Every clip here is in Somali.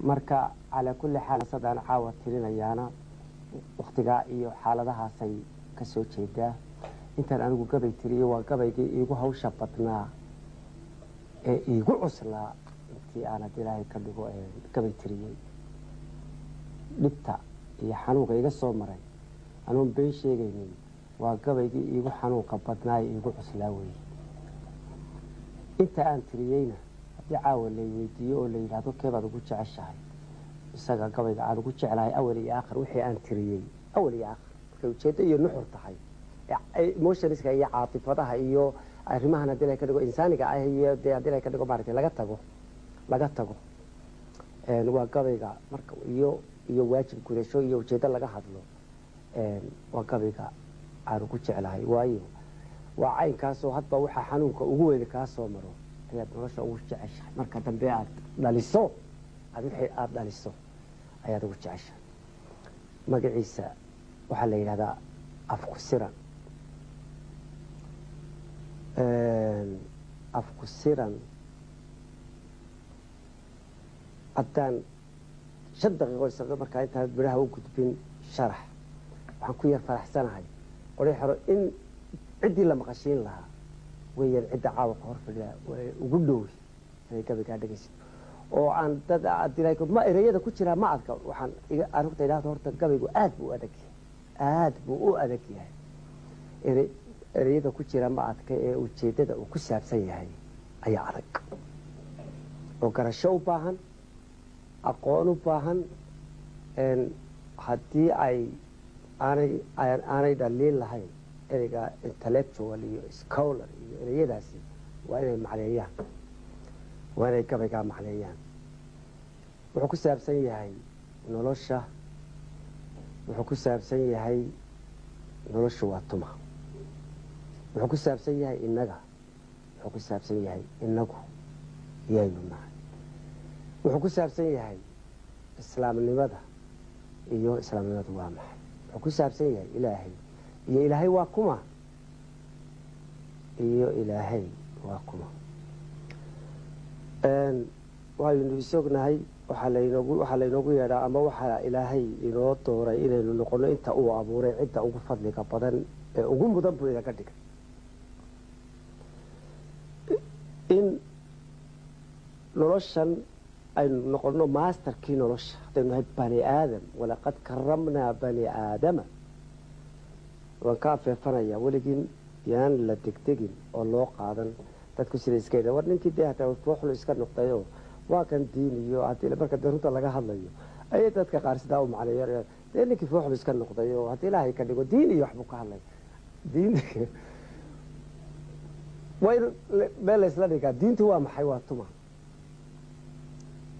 Marka calaa kulli xaal, sadaan caawa tirinayaana waktigaa iyo xaaladahaasay ka soo jeedaa. Intaan anigu gabay tiriyo, waa gabaygii iigu hawsha badnaa ee iigu cuslaa intii aan haddi Ilaahay ka dhigo gabay tiriyey. Dhibta iyo xanuunka iga soo maray, anoon been sheegaynin, waa gabaygii iigu xanuunka badnaa ee iigu cuslaa weeye inta aan tiriyeyna. Haddii caawa lay weydiiyo oo la yidhaahdo keebaad ugu jeceshahay, isaga gabayga aan ugu jeclahay awal iyo aakhir wixii aan tiriyey, awal iyo aakhir markay ujeeddo iyo nuxur tahay, emotionska iyo caatifadaha iyo arrimahan haddii la ka dhigo insaaniga ah iyo dee haddii la ka dhigo maaragtay laga tago, waa gabayga marka iyo waajib gudasho iyo ujeeddo laga hadlo, waa gabayga aan ugu jeclahay. Waayo, waa caynkaasoo hadba waxaa xanuunka ugu weyni kaa soo maro ayaad nolosha ugu jeceshahay. Marka dambe aad dhaliso, aad wixii aada dhaliso ayaad ugu jeceshahay. Magaciisa waxaa la yidhahdaa Afku Siran. Afku Siran haddaan 5 daqiiqo isaga markaa intaan biraha u gudbin sharax, waxaan ku yar faraxsanahay qolyo xero in ciddii la maqashiin lahaa weeyaan, cidda caawa ka hor fadhiya ugu dhowi inay gabaygaa dhegaysato oo aan dad ma ereyada ku jiraa ma adka. Waxaan aan horta idhahdo, horta gabaygu aad buu u adag yahay, aad buu u adag yahay. Ereyada ku jira ma adka ee ujeeddada uu ku saabsan yahay ayaa adag oo garasho u baahan, aqoon u baahan. Haddii ay aanay dhaliin lahayn ereyga intellectual iyo scholar iyo ereyadaasi, waa inay macneeyaan, waa inay gabaygaa macneeyaan. Wuxuu ku saabsan yahay nolosha, wuxuu ku saabsan yahay noloshu waa tuma, wuxuu ku saabsan yahay innaga, wuxuu ku saabsan yahay inagu yaynu nahay, wuxuu ku saabsan yahay islaamnimada iyo islaamnimadu waa maxay, wuxuu ku saabsan yahay Ilaahay iyo Ilaahay waa kuma iyo Ilaahay waa kuma. Waynu isognahay, waxaa laynoogu yeedhaa ama waxaa Ilaahay inoo dooray inaynu noqono inta uu abuuray cidda ugu fadliga badan ee ugu mudan buu inaga dhigay. In noloshan aynu noqono masterkii nolosha haddaynu nahay bani aadam. Walaqad karamnaa bani aadama. Waan ka afeefanayaa, weligiin yaan la degdegin oo loo qaadan dadku sida iska yidha, war ninkii dee hataa fooxlu iska noqdayoo waa kan diin iyo haddii marka dee runta laga hadlayo ayay dadka qaar sidaa u macneeyaan, dee ninkii fooxlu iska noqday oo haddii Ilaahay ka dhigo diin iyo waxbuu ka hadlay. Diin waa in meel laysla dhigaa. Diintu waa maxay? Waa tuma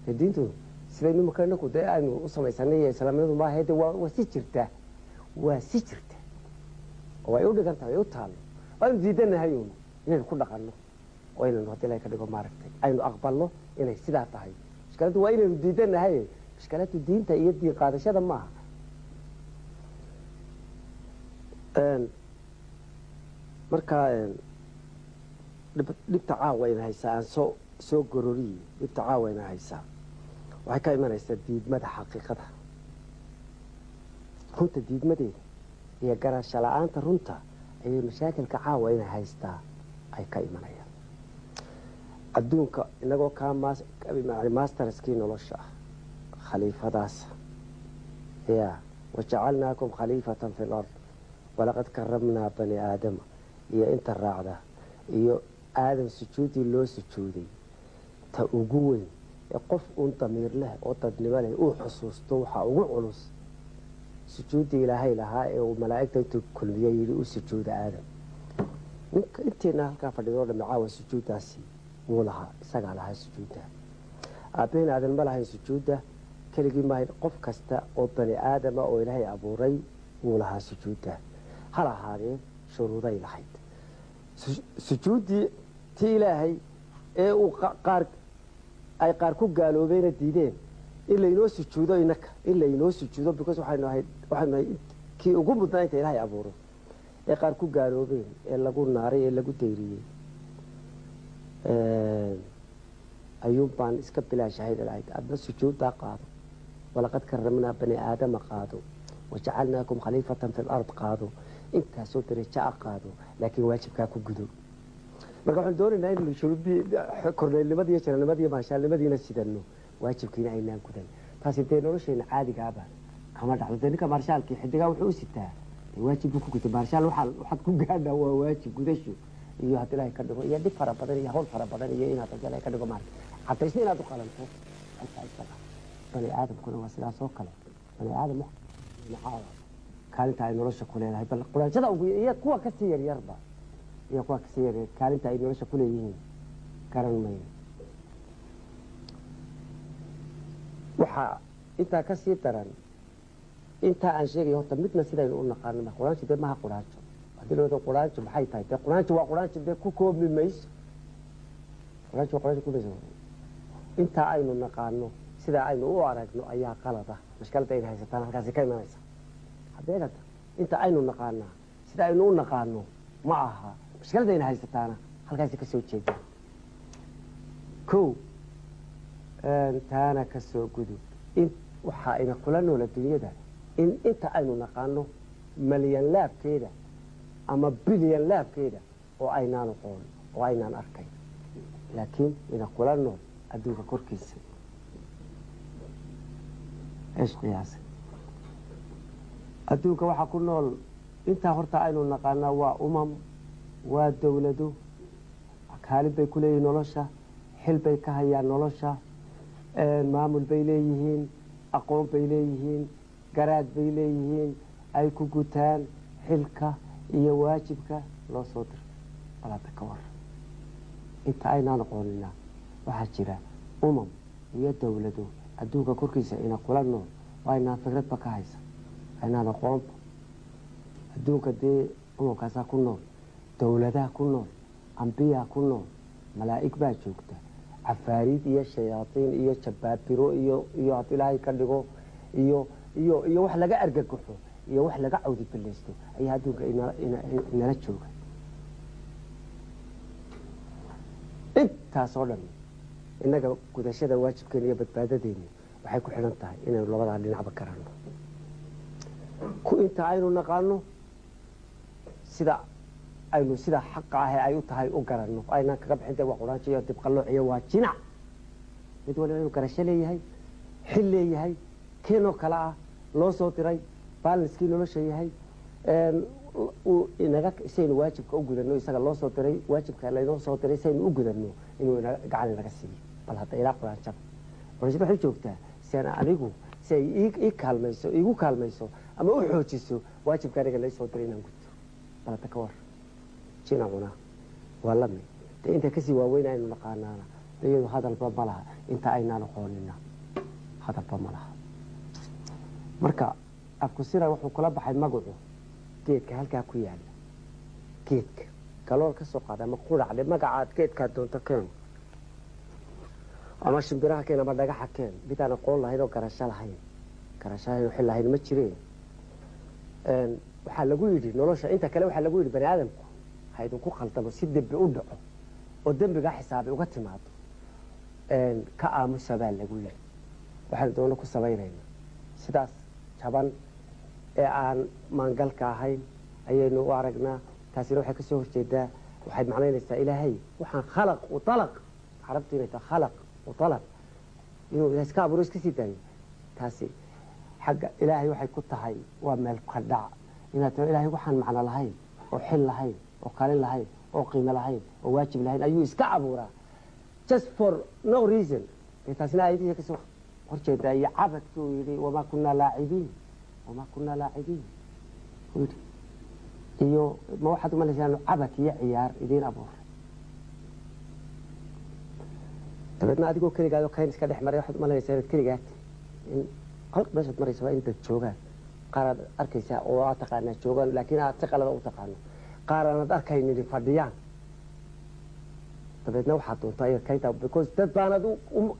dee diintu? Sidaynu imaka inaku dee aynu u samaysanay iyo islaamnimadu maaha de, waa si jirta, waa si jirta oo ay u dhigan tahay, ay u taallo. Waanu diidanahay uun inaynu ku dhaqanno oo inaynu haddii Ilahay ka dhigo maaragtay aynu aqbalno inay sidaa tahay. Mushkiladdu waa inaynu diidanahay, mushkiladdu diinta iyo diin qaadashada maaha. Marka dhibta caawa ina haysaa, aan soo gororiye, dhibta caawa ina haysaa waxay ka imanaysaa diidmada xaqiiqada, runta diidmadeeda iyo garasho la-aanta runta ayay mashaakilka caawa ina haystaa ay ka imanayaan. Adduunka inagoo kaa masterskii nolosha ah, khaliifadaas ya wajacalnaakum khaliifatan fi lard walaqad karamnaa bani aadama iyo inta raacda iyo Aadam sujuuddii loo sujuuday, ta ugu weyn ee qof uun damiir leh oo dadnimo leh uu xusuusto, waxaa ugu culus sujuuddii Ilaahay lahaa ee uu malaa'igta intuu kulmiyey yidhi u sujuuda Aadam. Ninka inteena halkaa fadhidoo dhami caawa sujuuddaasi wuu lahaa, isagaa lahaa sujuudda. Aabbaheen Aadan ma lahayn sujuudda keligii maahayn, qof kasta oo bani aadama oo Ilaahay abuuray wuu lahaa sujuudda. Hal ahaadee shuruuday lahayd sujuuddii tii Ilaahay ee uu qaar ay qaar ku gaaloobeena diideen in laynoo sujuudo inaka, in laynoo sujuudo because waxaynu ahay kii ugu mudnaa inta Ilaahay abuuro, ee qaar ku gaaloobeen ee lagu naaray ee lagu dayriyey. Ayuun baan iska bilaashahay lahayd. Adna sujuuddaa qaado, walaqad karamnaa bani aadama qaado, wajacalnaakum khaliifatan fi lard qaado, intaasoo darajo a qaado, laakiin waajibkaa ku gudo. Marka waxaan doonaynaa inaynu shuruudii korneylnimadii iyo jananimadii iyo maanshaalnimadiina sidano, waajibkiina aynaan gudan. Taasi dee nolosheena caadigaaba kama dhacdo. Dee ninka maarshaalkii xidigaa wuxuu u sitaa dee waajib buu ku gutay. Maarshaal waxaad ku gaadhaa waa waajib gudasho iyo haddii Ilaahay ka dhigo iyo dhib fara badan iyo hawl fara badan iyo inaad haddii Ilaahay ka dhigo maarka caddaysna inaad u qalanto halkaa isaga. Bani aadamkuna waa sidaas oo kale. Bani aadam kaalinta ay nolosha ku leedahay, bal quraanshada ugu iyo kuwa kasii yaryarba iyo kuwa kasii yaryar kaalinta ay nolosha ku leeyihiin garan mayno. Waxaa intaa kasii daran intaa aan sheegay horta midna sidaynu u naqaano ma quraanjo dee maha quraanjo. Haddii la wado quraanjo maxay tahay? Dee quraanjo waa quraanjo, dee ku koobmi mayso. Quraanjo waa quraanjo ku mayso. Intaa aynu naqaano sidaa aynu u aragno ayaa qalada. Mashkaladda ayna haysataan halkaasi ka imanaysa. Hadeegata inta aynu naqaanaa sida aynu u naqaano ma aha, mashkaladda ayna haysataana halkaasi kasoo jeedaan. Kow, taana kasoo gudub. In waxaa ina kula noola dunyada in inta aynu naqaano malyan laabkeeda ama bilyan laabkeeda oo aynaan aqoon oo aynaan arkayn, laakiin ina kula nool adduunka korkiisa. Eesh qiyaasa adduunka waxaa ku nool intaa horta aynu naqaanaa waa umam, waa dowlado, kaalin bay ku leeyihiin nolosha, xil bay ka hayaan nolosha, maamul bay leeyihiin, aqoon bay leeyihiin, garaad bay leeyihiin ay ku gutaan xilka iyo waajibka loo soo dirtay. Balaada ka waran inta aynaan aqoonina waxaa jira umam iyo dowlado adduunka korkiisa ina kula nool oo aynaan fikradba ka haysan, aynaan aqoonba. Adduunka dee umamkaasaa ku nool, dowladaha ku nool, ambiyaa ku nool, malaa'ig baa joogta, cafaariid iyo shayaaiin iyo jabaabiro iyo haddii Ilaahay ka dhigo iyo wax laga argagaxo iyo wax laga cawdi ballaysto ayaa adduunka inala jooga. Intaas oo dhan innaga gudashada waajibkeena iyo badbaadadeenu waxay ku xidhan tahay inaynu labadaa dhinacba garanno. Ku inta aynu naqaano sida aynu sida xaqa ahe ay u tahay u garanno, aynaan kaga bixin de waa quraanjo iyo dibqalooc iyo waa jinac. Mid waliba inuu garasho leeyahay, xil leeyahay, keenoo kale ah loo soo diray, balanskii nolosha yahay, inaga saynu waajibka u gudano isaga loo soo diray, waajibka laynoo soo diray saynu u gudano inuu gacan inaga siiyo. Bal hadda ilaa quraanjada, quraanjada waxay joogtaa si aan anigu si ay ii kaalmayso, iigu kaalmayso ama u xoojiso waajibka aniga laysoo diray inaan gudto. Bal hadda ka war jinacuna waa la mid. Dee inta kasii waaweyn aynu naqaanaana iyadu hadalba ma laha, inta aynaan aqoonina hadalba ma laha. Marka afkusira wuxuu kula baxay magacu geedka halkaa ku yaala, geedka galool ka soo qaada ama quracdhe, magacaad geedkaa doonto keen, ama shimbiraha keen ama dhagaxa keen, midaan aqoon lahayn oo garasho lahayn, garasho lahayn oo xil lahayn ma jireen. Waxaa lagu yidhi nolosha inta kale, waxaa lagu yidhi bani aadamku ha idinku khaldamo si dembi u dhaco oo dembigaa xisaabi uga timaado, ka aamusa baa lagu yidhi. Waxaanu doono ku samaynayna sidaas jaban ee aan maangalka ahayn ayaynu u aragnaa. Taasina waxay kasoo horjeedaa, waxay macnaynaysaa Ilaahay waxaan khalaq u alaq, carabtu inay tahay khalaq u alaq, inuu Ilahay iska abuuro iska sii daayo. Taasi xagga Ilaahay waxay ku tahay waa meel ka dhac inaad tiro Ilaahay waxaan macno lahayn oo xil lahayn oo kalin lahayn oo qiimo lahayn oo waajib lahayn ayuu iska abuuraa just for no reason. Dee taasina aayadihiisa kasoo horjeedaa iyo cabadkii uu yidhi wamaa kunaa laacibiin, wamaa kunaa laacibiin uu yidhi, iyo ma waxaad umalaysaa inu cabad iyo ciyaar idiin abuuray? Dabeedna adigoo keligaadoo kayn iska dhex maray waxaad umalanaysaa inaad keligaa in halk meeshaad maraysa waa in dad joogaan, qaar aad arkaysaa oo aad taqaanaa joogaan, laakiin aad si qalada u taqaano, qaar aanaad arkaynin fadhiyaan. Dabeedna waxaad doontaa inaad kayntaa because dad baanad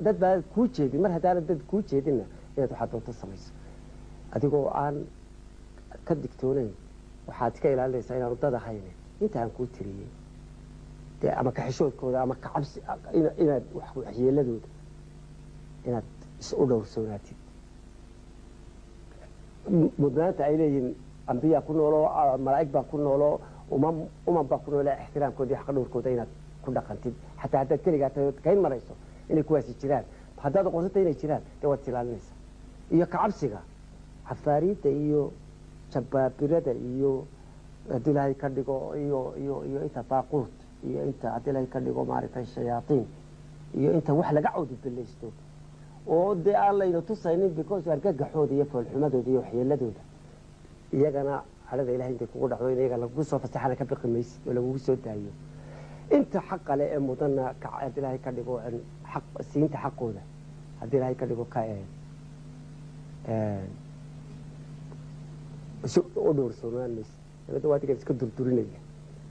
dad baanad kuu jeedin. Mar haddaanad dad kuu jeedinna inaad waxaad doonto samayso adigoo aan ka digtoonayn, waxaad iska ilaalinaysaa inaanu dad ahayn inta aan kuu tiriyey. Dee ama ka xishoodkooda ama ka cabsi inaad waxyeeladooda inaad is u dhowrsoonaatid. Mudnaanta ay leeyihiin, ambiyaa ku nooloo, malaa'ig baa ku nooloo, umam baa ku noole, ixtiraamkooda iyo xaqa dhowrkooda inaad ku dhaqantid, xataa haddaad keligaa tahay ood kayn marayso, inay kuwaasi jiraan, haddaad aqoonsanta inay jiraan, dee waad is ilaalinaysaa. Iyo kacabsiga cafaariidda iyo jabaabirada iyo haddii Ilaahay ka dhigo iyo inta daaquut iyo inta haddii Ilaahay ka dhigo maaragtay shayaatiin iyo inta wax laga cawdubilaysto oo dee aan layna tusaynin, because argagaxooda iyo foolxumadooda iyo waxyeeladooda, iyagana cadhada Ilahay intay kugu dhacdo in iyaga lagugu soo fasaxana ka biqi maysid oo lagugu soo daayo. Inta xaqa le ee mudanna haddii Ilaahay ka dhigo xaq siinta xaqooda haddii Ilaahay ka dhigo ka si u dhowrsoonaan maysid. Dabeedna waa adigan iska durdurinaya,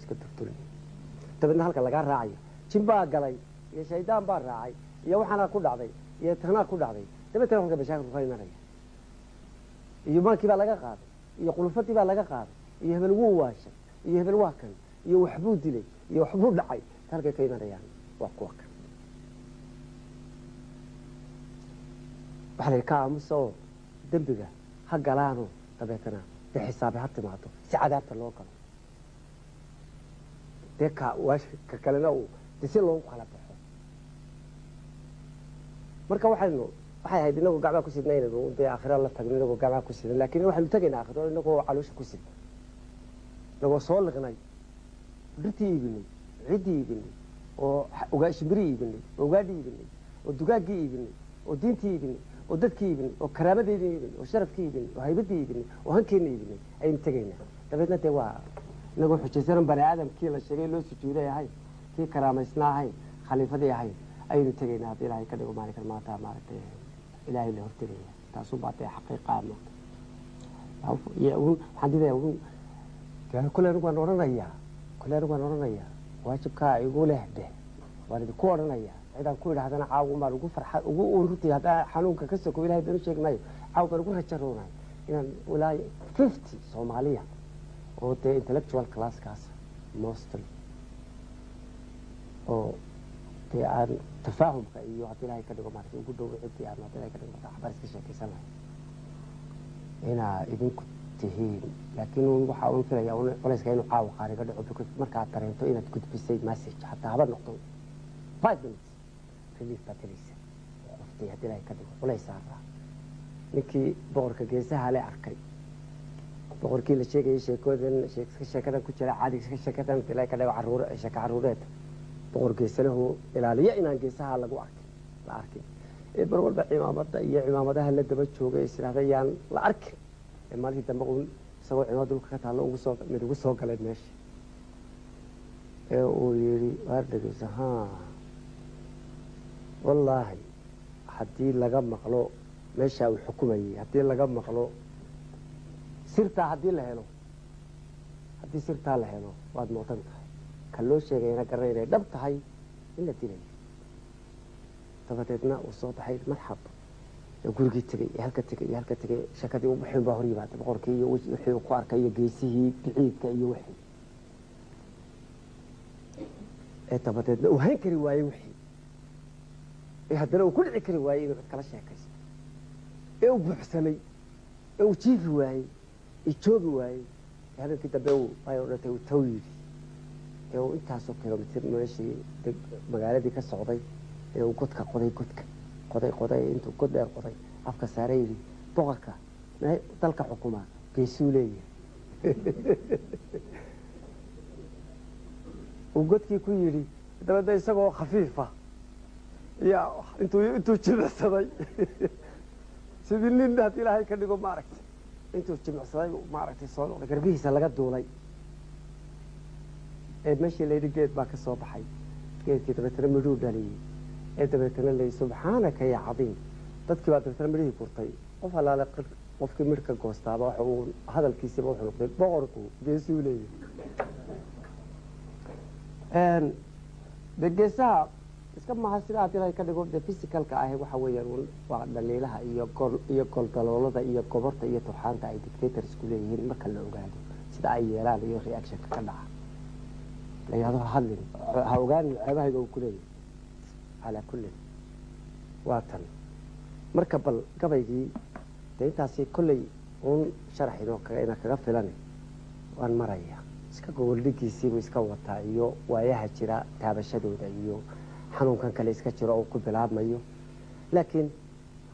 iska durdurinaya. Dabeedna halka lagaa raacayo jin baa galay iyo shaydaan baa raacay iyo waxaanaa ku dhacday iyo tanaa ku dhacday. Dabeetana halka mashaakilku ka imanaya, iyo maankii baa laga qaaday iyo qulufadii baa laga qaaday iyo hebel wuu waashay iyo hebel waa kan iyo waxbuu dilay iyo waxbuu dhacay. Halkay ka imanayaan waa kuwa kan. Waxaa la yidhi ka aamusa oo dembiga ha galaano, dabeetana dee xisaabe ha timaado si cadaabta loo galo, dee ka ka kalena uu dee si loogu kala baxo. Marka waxay ahayd inagoo gacmaha ku sidna inaynu dee aakhira la tagno inagoo gacmaha ku sidna, laakiin waxaynu tegaynaa aakhiro inagoo caloosha ku sidna, inagoo soo liqnay, dhirtii iibinay, ciddii iibinay, oo shimbiri iibinay, oo ugaadhii iibinay, oo dugaaggii iibinay, oo diintii iibinay, oo dadkii iibinay, oo karaamadeedii iibinay, oo sharafkii iibinay, oo haybaddii iibinay, oo hankeenna iibinay ayaynu tegaynaa. Dabeedna dee waa inagoo xujaysanan bani aadamkii la sheegay loo sujuuday ahayn, kii karaamaysna ahayn, khaliifadii ahayn ayaynu tegaynaa haddii Ilaahay ka dhigo maalinkan maanta maaragtay Ilaahay la hortegaya. Taasuunbaa dee xaqiiqaa moogta. Waxaan diidaya un kule anigu waan odhanayaa, kule anigu waan odhanayaa, waajibkaa igu leh dheh waan idinku odhanayaa. Cidaan ku idhahdana caawa baan ugu farxa ugu uun runtii haddaa xanuunka ka soko Ilahay baan u sheegi maayo. Caawa baan ugu rajaroonahay inaan ilaa 50 Soomaaliya oo dee intellectual classkaas mostly oo dee aan tafaahumka iyo haddii Ilahay ka dhigo maaragtay ugu dhow ciddii aan haddii Ilahay ka dhigo marka xabaar iska sheekaysan lahay inaa idinku tihiin. Laakiin un waxaa un filaya un culayska inuu caawa qaar iga dhaco, because markaad dareento inaad gudbisay message, xataa haba noqdo 5 minutes, relief baad helaysa. Qoftay haddii Ilahay ka dhigo culays saaraa. Ninkii boqorka geesaha le arkay, boqorkii la sheegayay sheekoodan, sheekadan ku jira caadiga, sheekadan haddii Ilahay ka dhigo caruur, sheeka caruureed, boqor geesalahu ilaaliya inaan geesaha lagu arkin, la arkin, ee mar walba cimaamada iyo cimaamadaha la daba joogay is idhahda yaan la arkin, ee maalintii dambe uun isagoo cimaamad dhulka ka taallo ugu soo mid ugu soo galay meesha ee uu yidhi, "Waar dhegeyso, ha, wallaahi haddii laga maqlo meesha uu xukumayay, haddii laga maqlo sirtaa, haddii la helo, haddii sirtaa la helo, waad moodan tahay." Ka loo sheegayna garan inay dhab tahay in la dilayo. Dabadeedna uu soo baxay, marxab, ee gurigii tegey ee halka tegey iyo halka tegey, sheekadii wixii baa hor yimaada, boqorkii iyo wixii uu ku arkay iyo geesihii biciidka iyo wixii, ee dabadeedna uu hayn kari waayey wixii, ee haddana uu ku dhici kari waayey inuu cid kala sheekaysto, ee uu buuxsamay, ee uu jiifi waayey, ee joogi waayey, ee habeenkii dambe uu ay odhatay uu taw yidhi, ee uu intaasoo kilomitir meeshii magaaladii ka socday, ee uu godka qoday, godka qoday, qoday, intuu god dheer qoday afka saare yidhi, "Boqorka dalka xukumaa geesuu leeyahay," uu godkii ku yidhi. Dabeedna isagoo khafiifa ya intuu jimicsaday sidii nin haddii Ilaahay ka dhigo maaragtay intuu jimicsaday maaragtay soo noqday, garbihiisa laga duulay, ee meeshii layidhi geed baa ka soo baxay, geedkii dabeetana midhuu dhaliyey, ee dabeetana layidhi, "Subxaanaka ya cadiim." Dadkii baa dabeetana midhihii gurtay. Qof allaale qofkii midh ka goostaaba waxa uu hadalkiisiiba wuxuu noqday, "Boqorku geesuu leeyahay." De geesaha iska maaha sida haddii Ilaahay ka dhigo de physicalka ahi, waxa weeyaan un waa dhaliilaha iyo gol iyo goldaloolada iyo goborta iyo turxaanta ay dictatorsku leeyihiin marka la ogaado sida ay yeelaan iyo reactionka ka dhaca. La yidhahdo ha hadlin, ha ogaanin ceebahayga uu ku leeyahay. Calaa kullin, waa tan. Marka bal gabaygii dee intaasi kolley uun sharax inoo ina kaga filan waan maraya. Iska gogoldhigiisiibuu iska wataa iyo waayaha jira taabashadooda iyo xanuunkan kale iska jiro uu ku bilaabmayo, laakiin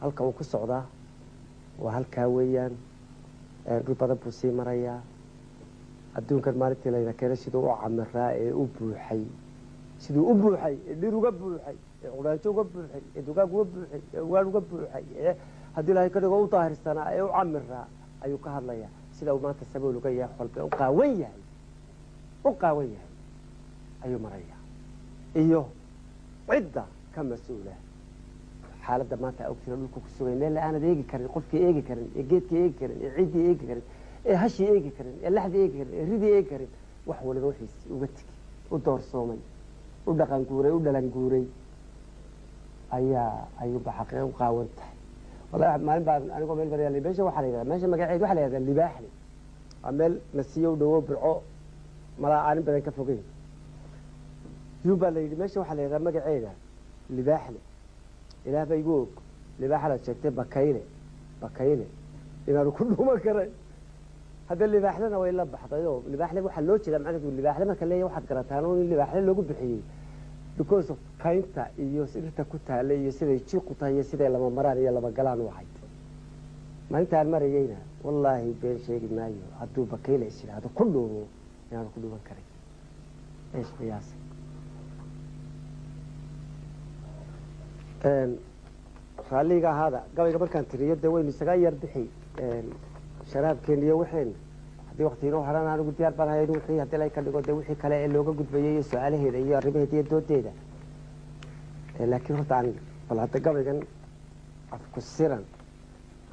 halka uu ku socdaa waa halkaa weeyaan. Dhul badan buu sii marayaa. Adduunkan maalintii layna keenay siduu u camiraa ee u buuxay, siduu u buuxay ee dhir uga buuxay, ee quraanjo uga buuxay, ee dugaag uga buuxay, ee ugaadh uga buuxay, ee haddii Ilaahay ka dhigo u daahirsanaa ee u camiraa ayuu ka hadlayaa. Sida uu maanta sabool uga yahay, xolbe u qaawan yahay, u qaawan yahay ayuu marayaa, iyo cidda ka mas-uula xaaladda maanta ogtira dhulku ku sugay, meel aanad eegi karin, qofkii eegi karin, ee geedkii eegi karin, ee ciiddii eegi karin, ee hashii eegi karin, ee laxdii eegi karin, ee ridii eegi karin, wax waliba wixiisi uga tegi, u doorsoomay, u dhaqan guuray, u dhalan guuray ayaa ayuunba xaqiiqa u qaawan tahay. Wallahi, maalin baan anigoo meel maraya, meesha waxaa la yidhahdaa, meesha magaceed waxaa la yidhahdaa Libaaxle. Waa meel nasiyo u dhawo Burco, malaa aanin badan ka fogeyn yuun baa la yidhi. Meesha waxaa la yidhahdaa magaceeda Libaaxle. Ilaah ba igu og libaaxlaad sheegtay, bakayle bakayle inaanu ku dhuuman karay. Hadda libaaxlena way la baxday oo libaaxle waxaa loo jeedaa, macnaheedu libaaxle marka leeyahay waxaad garataan oo in libaaxle loogu bixiyey because of kaynta iyo dhirta ku taalla iyo siday jiiqu tahay iyo siday lama maraan iyo lama galaan u ahayd. Maalintaan marayeyna, wallaahi been sheegi maayo, hadduu bakayle is yidhaahdo ku dhuumo inaanu ku dhuuman karin. Eesh qiyaasa raalliga ahaada. Gabayga markaan tiriyo dee waynu isaga yar bixi sharaabkeen iyo waxeen. Haddii wakti inoo haran, anigu diyaar baan ahay in wixii haddii lay ka dhigo dee wixii kale ee looga gudbayay iyo su-aalaheeda iyo arrimaheeda iyo doodeeda. Laakiin horta aan bal hadda gabaygan afku siran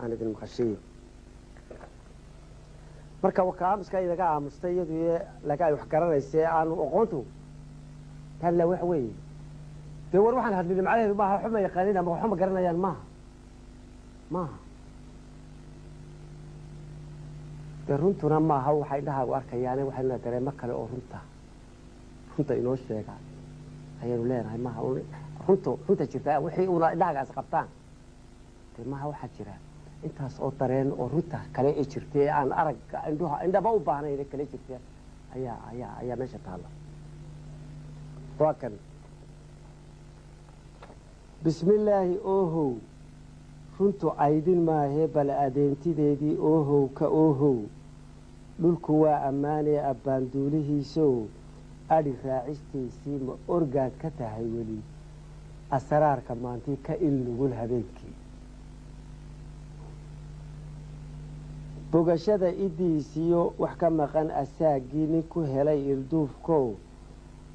aan idin maqashiiyo. Marka waka aamuska inaga aamustay iyadu laga ay wax garanaysa ee aanu aqoontu taalla wax weeye. Dee war waxaan hadlina macnaheedu maaha waxba ma yaqaanin ama waxba ma garanayaan, maaha maaha. Dee runtuna maaha waxa indhahaagu arkayaane, waxaynu dareemo kale oo runta inoo sheega ayaynu leenahay. Maaha runtu runta jirta wixii una indhahagaas qabtaan. Dee maaha, waxaa jira intaas oo dareen oo runta kale ee jirta ee aan aragga indhuha indhaba u baahnayn kale jirta ayaa meesha taalla. Waa kan: bismillaahi oohow, runtu caydin maahee, bal adeentideedii oohow ka oohow. Dhulku waa ammaanee abbaanduulihiisow, adhi raacistiisii ma orgaad ka tahay weli? Asraarka maantii ka il nugul habeenkii, bogashada idiisiyo wax ka maqan asaaggii nin ku helay ilduufkow,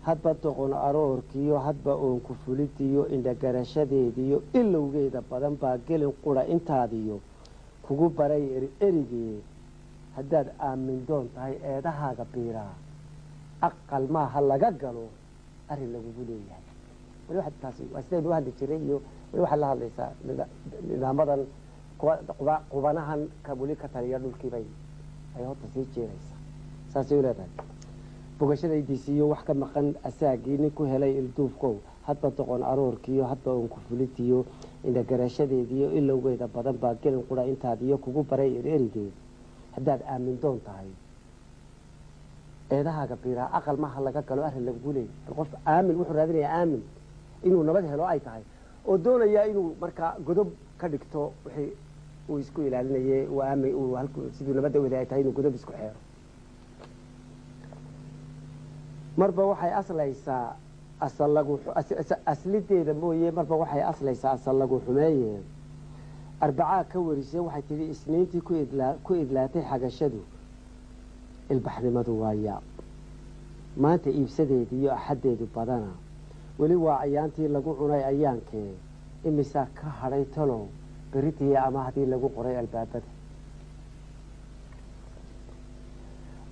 hadba doqon aroorkiiyo hadba oonku fulidiyo indhagarashadeediyo ilowgeeda badan baa gelin qura intaadiyo kugu baray erigee. Haddaad aamin doon tahay eedahaaga biiraa, aqal maaha laga galo arrin lagugu leeyahay. Wali waxaad taasi waa sidaynu u hadli jiray iyo wali waxaad la hadlaysaa nidaamadan qubanahan ka weli ka taliya dhulkii bay ay horta sii jeedaysaa. Saasay u leedahay: bogashadaydiisiiyo wax ka maqan asaagii nin ku helay ilduufkow, hadba doqon aroorkiiyo hadba oonku fulitiyo indhagarashadeediyo ilowgeeda badan baa gelin qura intaadiyo kugu baray ererigee. Haddaad aamin doon tahay eedahaaga biiraa, aqal maaha laga galo arrin lagugu leeyay. Bal qof aamin wuxuu raadinayaa aamin inuu nabad helo ay tahay oo doonayaa inuu markaa godob ka dhigto wixii uu isku ilaalinayay, uu aamin uu halku siduu nabadda u helay ay tahay inuu godob isku xeero. Marba waxay aslaysaa asal lagu aslideeda mooye, marba waxay aslaysaa asal lagu xumeeye. Arbacaa ka warisay, waxay tidhi isniintii ku idlaa ku idlaatay xagashadu ilbaxnimadu waa yaab. Maanta iibsadeedu iyo axaddeedu badana weli waa ayaantii lagu cunay ayaankee. Imisaa ka hadhay talow beritii ama haddii lagu qoray albaabada?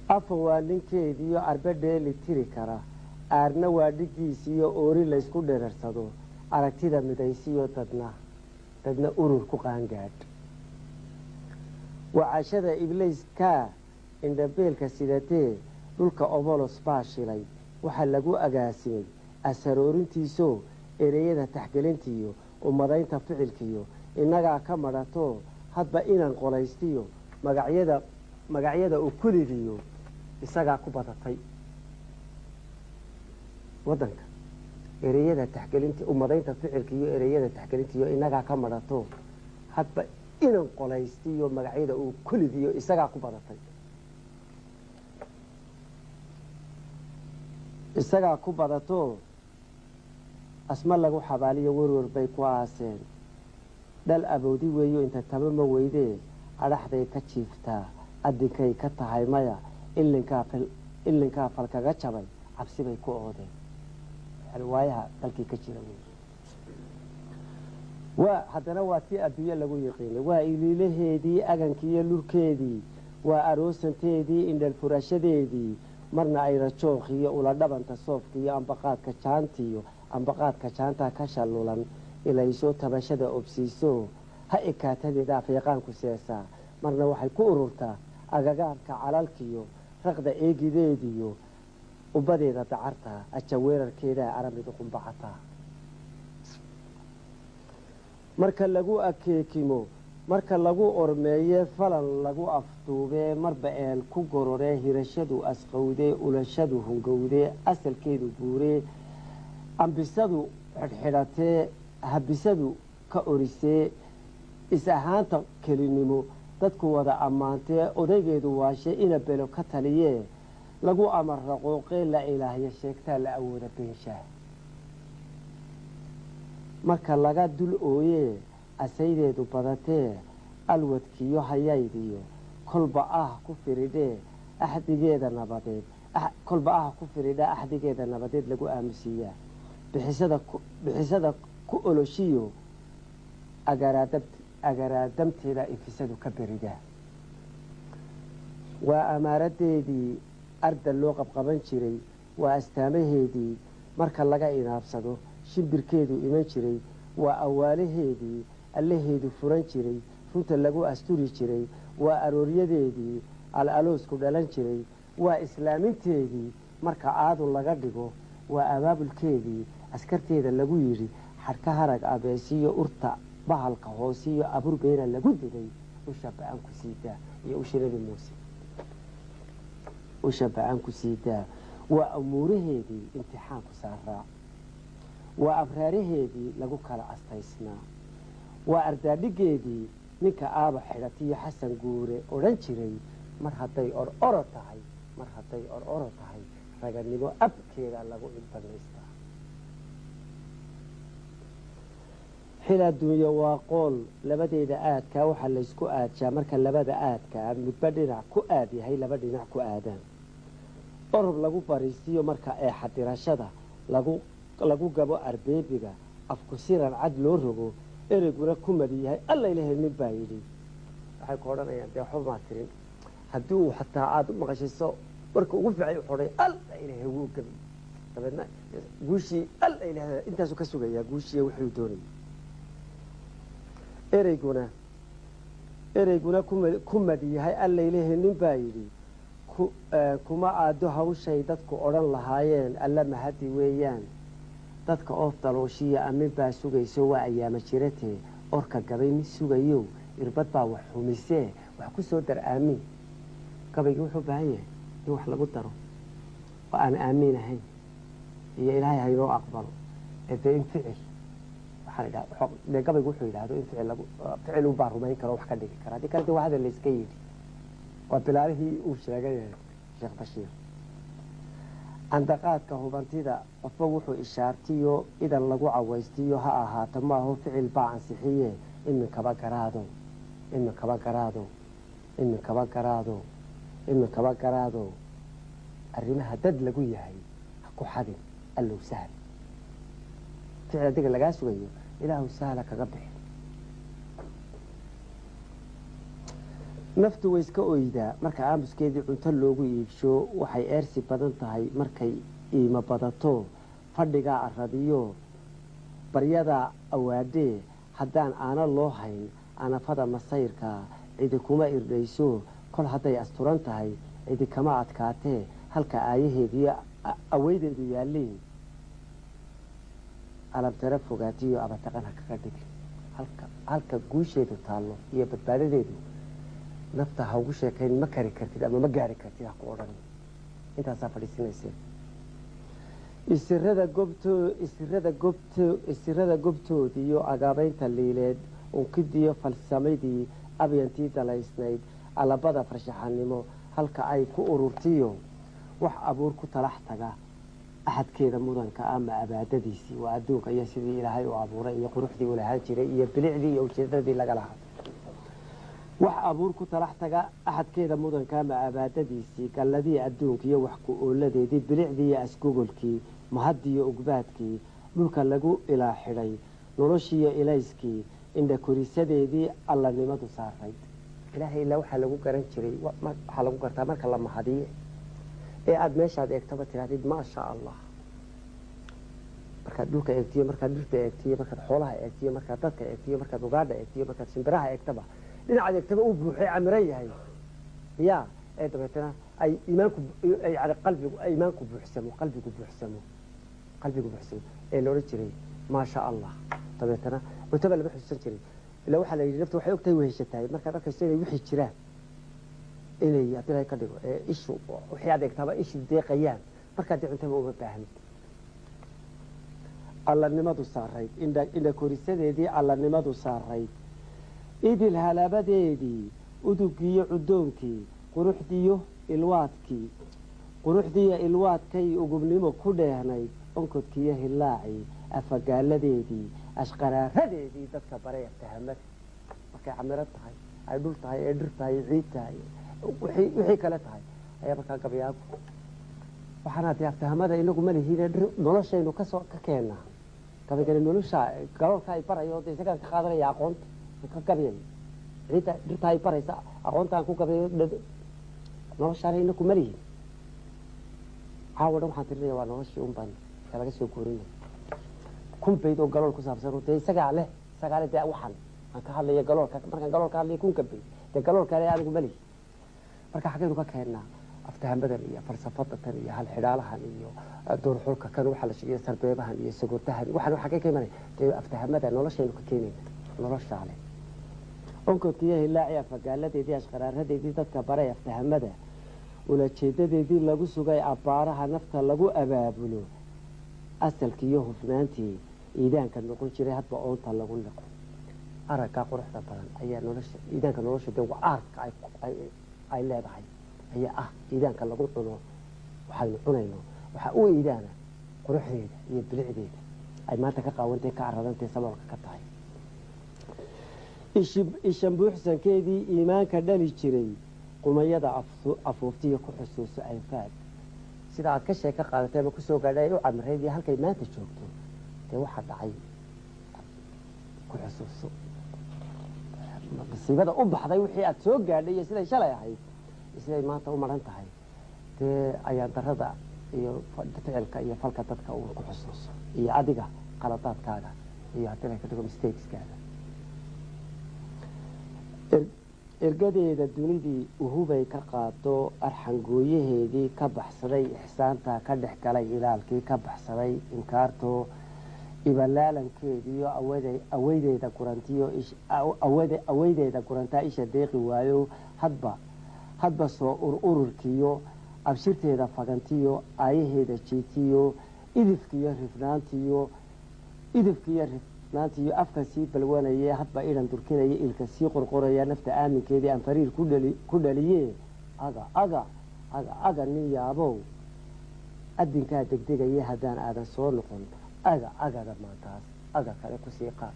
Afa waa ninkeediiyo arbe dheeli tiri kara, aarna waa dhigiisiiyo oori laysku dherersado, aragtida midaysiyo dadna urur ku qaangaadh. Wacashada ibliiskaa indhabeelka sidatee, dhulka obolos baa shilay. Waxaa lagu agaasimay asaroorintiisoo ereyada taxgelintiiyo ummadaynta ficilkiyo innagaa ka madhatoo hadba inan qolaystiyo magacyada ukulidiyo isagaa ku badatay waddanka. Ereyada taxgelinta, ummadaynta ficilkiiyo ereyada taxgelintiiyo innagaa ka madhato hadba inan qolaystiyo magacyada uu kulidiyo isagaa ku badatay, isagaa ku badato. Asma lagu xabaaliyo werwer bay ku aaseen, dhal aboodi weeyo inta taba ma weydee, adhaxday ka jiiftaa adinkay ka tahay maya, ilinkaa falkaga jabay cabsi bay ku oodeen. Waayaha dalkii ka jira wey. Waa haddana waa tii adduunye lagu yiqiinay, waa iliilaheedii agankiiyo lurkeedii, waa aroosanteedii indhal furashadeedii, marna ay rajookhiyo ula dhabanta soofkiiyo ambaqaadka jaantiyo ambaqaadka jaantaa ka shallulan ilayso tabashada obsiiso ha ekaatadeeda afyaqaanku seesaa. Marna waxay ku ururtaa agagaarka calalkiyo raqda eegideediyo ubadeeda dacarta aja weerarkeedaa aramidu qumbacataa. Marka lagu akeekimo, marka lagu ormeeye falan lagu afduubee, marba eel ku gororee hirashadu asqowdee ulashadu hungowdee asalkeedu guuree ambisadu xidhxidhatee habisadu ka orisee is ahaanta kelinimo dadku wada ammaantee odaygeedu waashe ina belo ka taliyee lagu amar raqooqee la ilaahya sheegtaa la awooda beenshaah. Marka laga dul ooyee asaydeedu badatee alwadkiyo hayaydiyo kolba ah ku firidhee axdigeeda nabadeed, kolba ah ku firidhaa axdigeeda nabadeed lagu aamusiiyaa bixisada ku oloshiyo agaraadamteeda infisadu ka beridaa. Waa amaaradeedii arda loo qabqaban jiray, waa astaamaheedii marka laga inaabsado shimbirkeedu iman jiray, waa awaalaheedii allaheedu furan jiray runta lagu asturi jiray, waa arooryadeedii al-aloosku dhalan jiray, waa islaaminteedii marka aadun laga dhigo, waa abaabulkeedii askarteeda lagu yidhi xadhka harag abeesiyo urta bahalka hoosiyo aburbeena lagu diday usha ba-an ku siidaa iyo usha Nebi Muuse usha ba-an ku siidaa. Waa amuuraheedii imtixaanku saaraa, waa abraaraheedii lagu kala astaysnaa, waa ardaadhigeedii ninka aaba xidhatiyo Xasan Guure odhan jiray mar hadday or oro tahay, mar hadday or oro tahay raganimo abkeeda lagu idbanaystaa. Xil adduunyo waa qool labadeeda aadkaa waxaa laysku aadshaa marka labada aadkaa midba dhinac ku aad yahay, laba dhinac ku aadaan orob lagu bariisiyo marka eexadirashada lagu gabo arbeebiga afku siran cad loo rogo ereyguna ku madi yahay alla ilahay nin baa yidhi. Waxay ku odhanayaan dee waxba maa tirin haddii uu xataa aada u maqashiso warka ugu fiicay wuxuu odhanaya alla ilahay wuu gabi, dabeedna guushii alla ilahay intaasuu ka sugayaa guushiiya wuxuu doonayay. Ereyguna ku madi yahay alla ilahay nin baa yidhi kuma aado hawshay dadku odhan lahaayeen alla mahadi weeyaan. Dadka oof dalooshiya amin baa sugayso waa ayaama jiratee orka gabay nin sugayo irbad baa wax xumisee wax ku soo dar aamiin. Gabaygii wuxuu baahan yahay in wax lagu daro oo aan aamiin ahayn iyo ilaahay haynoo aqbalo dee in ficil waxaa la yidhaha dee gabaygu wuxuu yidhaahdo in ficil lagu ficil unbaa rumayn karo wax ka dhigi kara, haddii kale dee waa hadal layska yidhi. Waa bilaalihii uu sheegay Sheekh Bashiir. Andaqaadka hubantida qofba wuxuu ishaartiyo idan lagu cawaystiyo ha ahaato maaho ficil baa ansixiye iminkaba garaado, iminkaba garaado, iminkaba garaado, iminkaba garaado arrimaha dad lagu yahay ha ku xadin allow sahal. Ficil adiga lagaa sugayo ilaahu sahla kaga bixi. Naftu way iska oydaa marka aamuskeedii cunto loogu iibsho, waxay eersi badan tahay markay iimo badato fadhigaa aradiyo baryadaa awaadhee haddaan aana loo hayn anafada masayrka cidi kuma irdhayso kol hadday asturan tahay cidi kama adkaatee halka aayaheediyo Aweydeedu yaalliin alamtara fogaatiyo abataqan ha kaga dhigin. Halka guusheedu taallo iyo badbaadadeedu nafta ha ugu sheekayn, ma kari kartid ama ma gaari kartid ha ku odhan. Intaasaa fadhiisinayseen. Isirada gobto, isirada gobto, isirada gobtoodiiyo agaabaynta liileed, unkidiyo falsamadii abyantii dalaysnayd, alabada farshaxanimo halka ay ku ururtiyo, wax abuur ku talax taga axadkeeda mudanka ama abaadadiisii waa adduunka iyo sidii Ilaahay u abuuray iyo quruxdii u lahaan jiray iyo bilicdii iyo ujeedadii laga lahaa. Wax abuur ku talax taga axadkeeda mudanka ama abaadadiisii, galladii adduunka iyo wax ku ooladeedii, bilicdii iyo asgogolkii, mahadiyo ugbaadkii dhulka lagu ilaa xidhay, noloshiiyo ilayskii, indha korisadeedii allanimadu saarayd. Ilaahay ilaa waxaa lagu garan jiray, waxaa lagu gartaa marka la mahadiye ee aada meeshaad eegtaba tirahdid maasha Allah. Markaad dhulka eegtiyo, markaad dhirta eegtiyo, markaad xoolaha eegtiyo, markaad dadka eegtiyo, markaad ugaadha eegtiyo, markaad shimbiraha eegtaba, dhinacaad eegtaba uu buuxay, camiran yahay ya, ee dabeetana ay iimaanku, yani qalbigu, iimaanku buuxsamo, qalbigu buuxsamo, qalbigu buuxsamo ee la odhan jiray maasha Allah. Dabeetana cuntaba lama xusuusan jiray. Ilaa waxaa la yidhi naftu waxay ogtahay weheshatahay markaad arkayso inay wixii jiraan, inay haddii laga ka dhigo ee ishu wixii aad eegtaaba ishu deeqayaan, markaa dee cuntaba uma baahnid. Allanimadu saarayd, indha korisadeedii allanimadu saarayd, idil halabadeedii, udugiyo cudoonkii, quruxdiyo ilwaadkii, quruxdiyo ilwaadkay ugubnimo ku dheehnayd, onkodkiiyo hillaacii, afagaaladeedii, ashqaraaradeedii dadka baray aftahamada. Markay camiro tahay, ay dhul tahay, ee dhir tahay, ciid tahay, wixii kale tahay ayaa markaa gabyaagu waxaana dee aftahamada inagu ma lihiine dhir noloshaynu kasoo ka keennaa. Gabaygani nolosha galoolka ay barayo, dee isagaan ka qaadanaya aqoonta ka gabyay, ciidda dhirta ay baraysa aqoonta aan ku gabayo, noloshaana inagu ma lihin. Caawa dhan waxaan tirinaya waa noloshii un baan laga soo guurinaya, 1000 bayd oo galool ku saabsan. Dee isagaa leh, isagaa leh. Dee waxaan aan ka hadlaya galoolka, markaan galool ka hadlaya 1000-ka bayd dee galoolka leh, anigu ma lihi. Marka xaggaynu ka keennaa aftahamadan iyo falsafada tan iyo halxidhaalahan iyo duurxulka kan waxaa la sheegaya, sarbeebahan iyo sagortahan, waxaan xaggay ka imanaya? Dee aftahamada noloshaynu ka keenayna, noloshaa leh. Onkodkiiyo hilaaci, afagaaladeedii, ashqaraaradeedii dadka baray aftahamada, ulajeedadeedii lagu sugay abbaaraha nafta lagu abaabulo, asalkiiyo hufnaantii iidaanka noqon jiray hadba oonta lagu liqo. Araggaa quruxda badan ayaa nolosha iidaanka nolosha, dee waa aarka ay leedahay ayaa ah iidaanka lagu cuno. Waxaynu cunayno waxaa u iidaana quruxdeeda iyo bilicdeeda ay maanta ka qaawantay, ka caradantay, saboolka ka tahay. Ishan buuxsankeedii iimaanka dhali jiray, qumayada afuuftiyo ku xusuuso anfaad. Sida aad ka sheeka qaadatay ama kusoo gaadhay ay u camrayd iyo halkay maanta joogto, dee waxaa dhacay ku xusuuso. Masiibada u baxday wixii aad soo gaadhay iyo siday shalay ahayd iyo siday maanta u maran tahay, dee ayaan darada iyo ficilka iyo falka dadka uu ku xusuuso iyo adiga qaladaadkaaga iyo haddii la ka dhigo mistakeskaaga. Ergadeeda dunidii uhubay ka qaado, arxangooyaheedii ka baxsaday, ixsaanta ka dhex galay, ilaalkii ka baxsaday, inkaarto ibalaalankeediiyo aweydeeda gurantiyo aweydeeda gurantaa isha deeqi waayo, hadba hadba soo ururkiyo abshirteeda fagantiyo aayaheeda jiitiyo idifkiyo rifnaantiyo, idifkiyo rifnaantiyo afka sii balwanaya, hadba idhan durkinaya, ilka sii qorqoraya, nafta aaminkeedii aan fariir ku dhaliye. Aga aga aga aga nin yaabow, adinkaa degdegaya haddaan aadan soo noqon. Aga agada maantaas aga kale kusii qaad.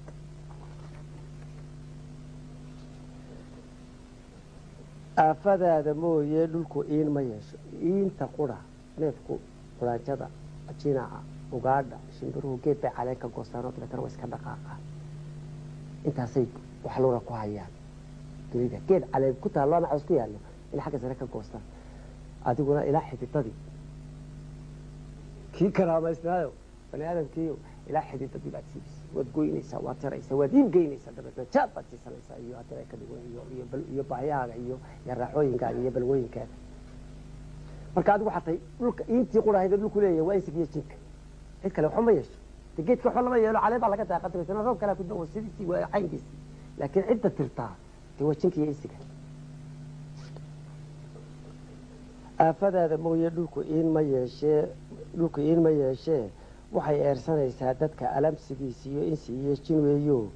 Aafadaada mooye dhulku iin ma yeesho. Iinta qura neefku, quraanjada, jinaca, ugaadha, shimbiruhu geed bay caleen ka goostaan oo dabeetana waa iska dhaqaaqaan. Intaasay wax luna ku hayaan dunida, geed caleen ku taallo ama caws ku yaallo inay xagga sare ka goostaan. Adiguna ilaa xididadii kii karaamaysnaayo bani aadamkiiyo ilaa xididadii baad siibisay, waad goynaysaa, waad jaraysaa, waad iib geynaysaa, dabeetna jaad baad siisanaysaa iyo haddii ay ka dhigo iyo iyo bal iyo baahiyahaaga iyo raaxooyinkaaga iyo balwooyinkaaga. Marka adigu waxaa tahay dhulka intii qurahayd dhulku leeyahay waa insiga iyo jinka, cid kale waxba ma yeesho. De geedka waxba lama yeelo, calee baa laga daaqa, dabeetana roob kalaa ku da'o, sidiisii waa caynkiisii, laakiin cidda tirtaa dee waa jinka iyo insiga. Aafadaada mooye dhulku iin ma yeeshee, dhulku iin ma yeeshee, waxay eersanaysaa dadka alamsigiisa iyo insi iyo jin weeyo.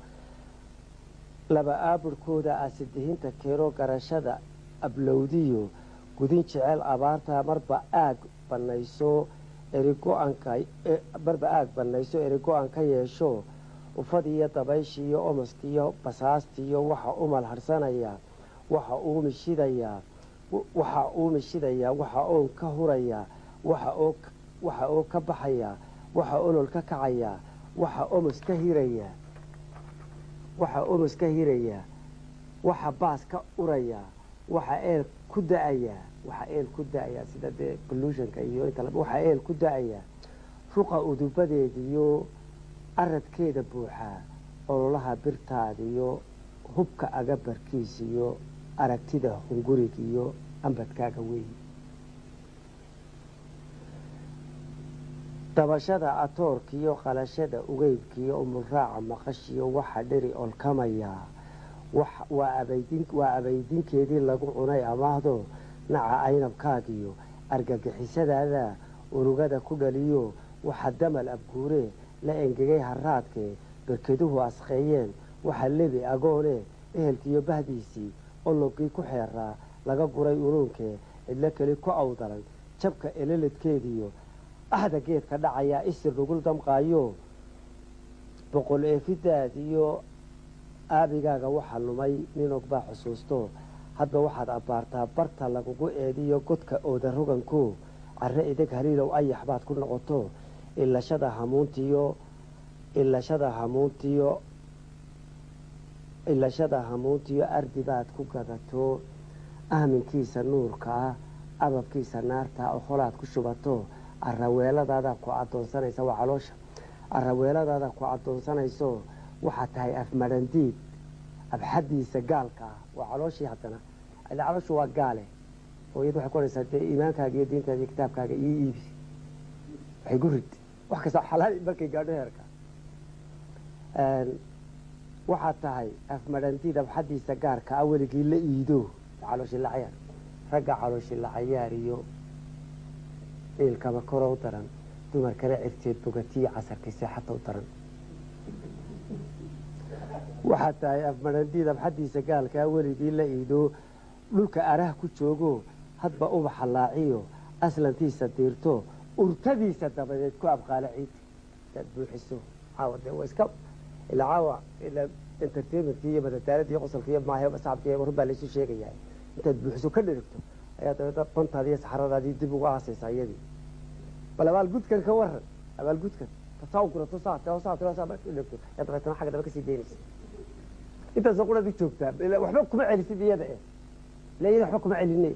Laba aaburhkooda aasidihinta keeno garashada ablowdiyo gudin jecel abaarta, marba aag banayso erigo-anka, marba aag banayso erigo-an ka yeesho ufadiiyo dabayshiiyo omaskiiyo basaastiiyo waxa umal harsanaya, waxa uu mishidayaa, waxa uu mishidayaa, waxa oon ka huraya, waxa oo ka baxaya, waxa olol ka kacaya, waxa omos ka hiraya, waxa omos ka hiraya, waxa baas ka uraya, waxa eel ku da-aya, waxa eel ku da-aya sida dee pollutionka iyo inta, waxa eel ku da-aya ruqa udubadeediyo aradkeeda buuxaa, ololaha birtaadiyo hubka agabarkiis iyo aragtida hungurig iyo ambadkaaga weyn. Dabashada atoorkiiyo qalashada ugeybkiiyo umulraaca maqashiyo waxa dheri olkamayaa waa abaydinkeedii lagu cunay amaahdo naca aynabkaagiyo argagixisadaada urugada ku dhaliyo, waxa damal abguure la engegay haraadkee berkeduhu asqeeyeen, waxa lebi agoone ehelkiiyo bahdiisii ologii ku xeeraa laga guray unuunkee cidlo keli ku awdalan jabka eleledkeediyo ahda geedka dhacayaa isir nugul damqaayo boqol eefidaad iyo aabigaaga waxa lumay nin og baa xusuusto. Hadba waxaad abbaartaa barta lagugu eediyo godka ooda roganko carre ideg haliilow ayax baad ku noqoto ilashada hamuuntiyo, ilashada hamuuntiyo, ilashada hamuuntiyo ardi baad ku gadato ahminkiisa nuurka ah ababkiisa naarta okholaad ku shubato araweeladaada ku addoonsanaysa, waa caloosha araweeladaada ku addoonsanayso. Waxaad tahay afmadhandiid abxadiisa gaalka ah, waa calooshii haddana ila calooshu waa gaale oo iyadu waxay ku odhanaysaa dee iimaankaaga iyo diintaada iyo kitaabkaaga iyo iibi, waxay ku rid wax kasta xalaal markay gaadho heerka. Waxaad tahay afmadhandiid abxadiisa gaarka ah weligii la iido calooshii la cayaar, ragga calooshii la cayaar iyo ciilkaba koro u daran, dumarkana cirteed bogatiyo casarkii seexata u daran. Waxaad tahay afmadhandiid abxadiisa gaalkaa weligii la iido dhulka araha ku joogo hadba ubaxa laaciyo aslantiisa diirto urtadiisa dabadeed ku abqaalo ciid intaad buuxiso caawa dee waa iska ilaa caawa ilaa entertainmentkii iyo madadaaladii iyo qosolkii iyo maahe saxabkii run baa laysu sheegayaa. Intaad buuxiso ka dherigto ayaa dabeedna bantaadii iyo saxaradaadii dib ugu aasaysaa iyadii. Bal abaalgudkan ka waran, abaalgudkan saa u gurato saa tiro saa tiro saa marka dhegto ayaa dabeetana xagga dambe kasii daynaysa. Intaasoo quraad u joogtaa waxba kuma celisid iyada ila iyada waxba kuma celinay.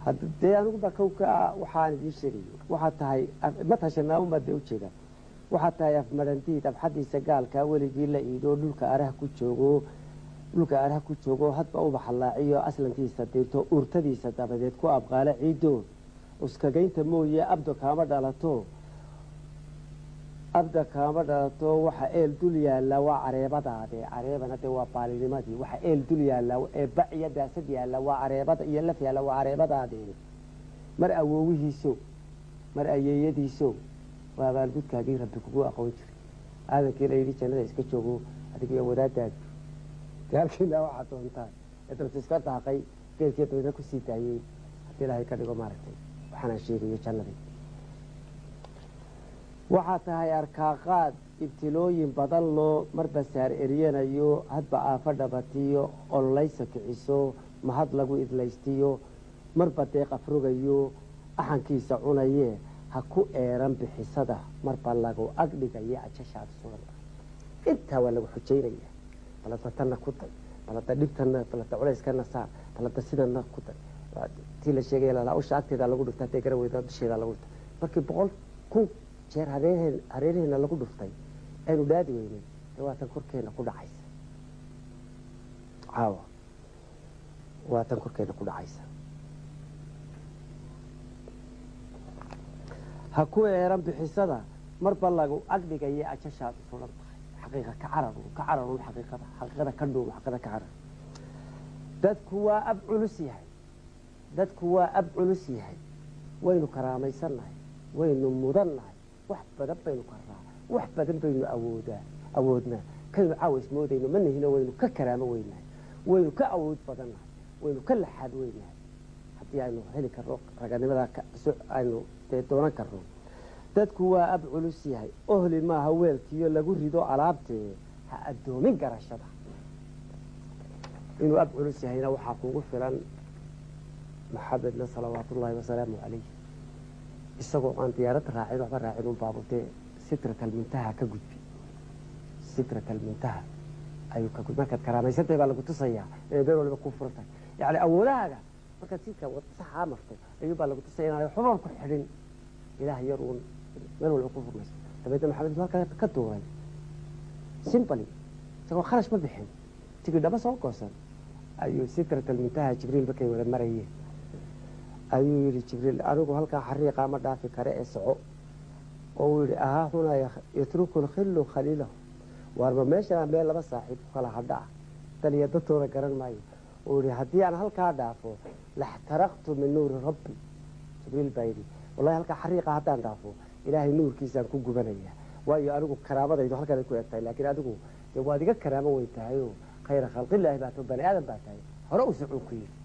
Hadda dee anigu baa kowka waxaan idiin sheegayo waxaad tahay ma tashanaa unbaa dee ujeedaa. Waxaad tahay afmadhandiid abxadiisa gaalkaa weligii la iido dhulka araha ku joogo, dhulka araha ku joogo hadba ubaxa laaciyo aslankiisa diirto urtadiisa dabadeed ku abqaalo ciido uskagaynta mooye abdo kaama dhalato, abda kaama dhalato. Waxa eel dul yaalla waa careebadaade, careebana dee waa baalinimadii. Waxa eel dul yaalla ee bac iyo daasad yaalla waa careebada iyo laf yaalla waa careebadaade. Mar awoowihiiso mar ayeeyadiiso waa abaalgudkaagii rabbi kugu aqoon jiray. Aadankii la yidhi jannada iska joogo adiga iyo wadaadaadu dee halkiina waxaad doontaan ee dabta iska daaqay geedkii dabeedna kusii daayey haddii ilaahay ka dhigo maaragtay waxaanaan sheegayo jannadii. Waxaa tahay arkaaqaad ibtilooyin badan loo marba saar eryanayo hadba aafo dhabatiyo ololaysa kiciso mahad lagu idlaystiyo marba deeq afrogayo axankiisa cunaye ha ku eeran bixisada marba lagu ag dhigayo ajashaada sugan. Intaa waa lagu xujaynaya, balada tanna ku day, balada dhibtana, balada culayskana saar, balada sidana ku day. Tii la sheegaya lalaa usha agteeda lagu dhufta hadday garan weyda dusheeda lagu dhufta. Markii 100,000 jeer hareeraheena lagu dhuftay aynu dhaadi weynay dee waatan korkeena ku dhacaysa caawa. Waa tan korkeena ku dhacaysa. Ha ku eeran bixisada marba lagu agdhigaya ajashaad u suran tahay. Xaqiiqa ka cararun, ka cararun xaqiiqada, xaqiiqada ka dhuum, xaqiiqada ka carar. Dadku waa ab culus yahay, dadku waa ab culus yahay. Waynu karaamaysannahay, waynu mudannahay, wax badan baynu karraa, wax badan baynu awoodnaa. Kaynu caawa ismoodayno ma nihino, waynu ka karaamo weynahay, waynu ka awood badannahay, waynu ka laxaad weynahay. Haddii aynu heli karno raganimada aynu dee doonan karno. Dadku waa ab culus yahay, ohli maaha weelkiyo lagu rido alaabtee, ha addoomin garashada. Inuu ab culus yahayna waxaa kugu filan Maxamedna salawaatullaahi wasalaamu calayh, isagoo aan diyaarad raacin, waxba raacin, un baabu dee Sidrat Almuntaha ka gudbi. Sidrat Almuntaha ayuu ka gudbi. Markaad karaamaysantahay baa lagu tusayaa inay meel waliba kuu furan tahay. Yacni awoodahaaga markaad jidka saxaa marto ayuun baa lagu tusaya inaanay waxbaba ku xidhin, ilaah yar uun meel waliba kuu furmayso. Dabeedna Maxamed intuu halkaa ka duuray simply, isagoo kharash ma bixin, tigidhama soo goosan, ayuu Sidrat Almuntaha Jibriil markay wada marayeen ayuu yidhi, "Jibriil, anigu halkaa xariiqaa ma dhaafi kare ee soco." Oo uu yidhi, "Ahaa hunaa yatruku lkhillu khaliilahu? Waarba meeshanaa meel laba saaxiib ku kala hadha ah, daliya dadtooda garan maayo." Uu yidhi, "Haddii aan halkaa dhaafo laxtaraqtu min nuuri rabbi." Jibriil baa yidhi, "Wallahi halkaa xariiqa haddaan dhaafo ilaahay nuurkiisaan ku gubanaya, waayo anigu karaamadaydu halkanay ku eg tahay, laakiin adigu dee waad iga karaamo weyn tahayoo khayra khalqillaahi baa tahay, bani aadam baa tahay, hore u socon." Ku yidhi,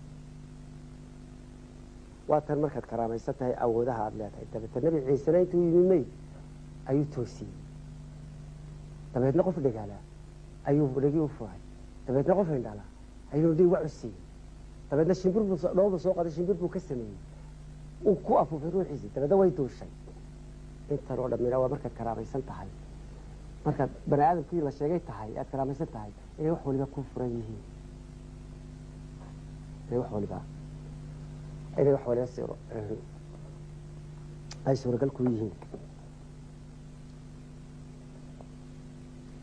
waa tan markaad karaamaysan tahay awoodaha aada leedahay. Dabeetna Nebi Ciisena intuu yimi meyd ayuu toosiyey, dabeedna qof dhegaalaa ayuu dhegii u furay, dabeedna qof indhalaa ayuu indhihii wac u siiyey, dabeedna shimbir buu dhoobu soo qaday, shimbir buu ka sameeyey, uu ku afuufay ruuxiisii, dabeedna way duushay. Intan oo dhammina waa markaad karaamaysan tahay, markaad bani aadamkii la sheegay tahay, aad karaamaysan tahay, inay wax waliba ku furan yihiin, inay wax waliba ay suuragal ku yihiin.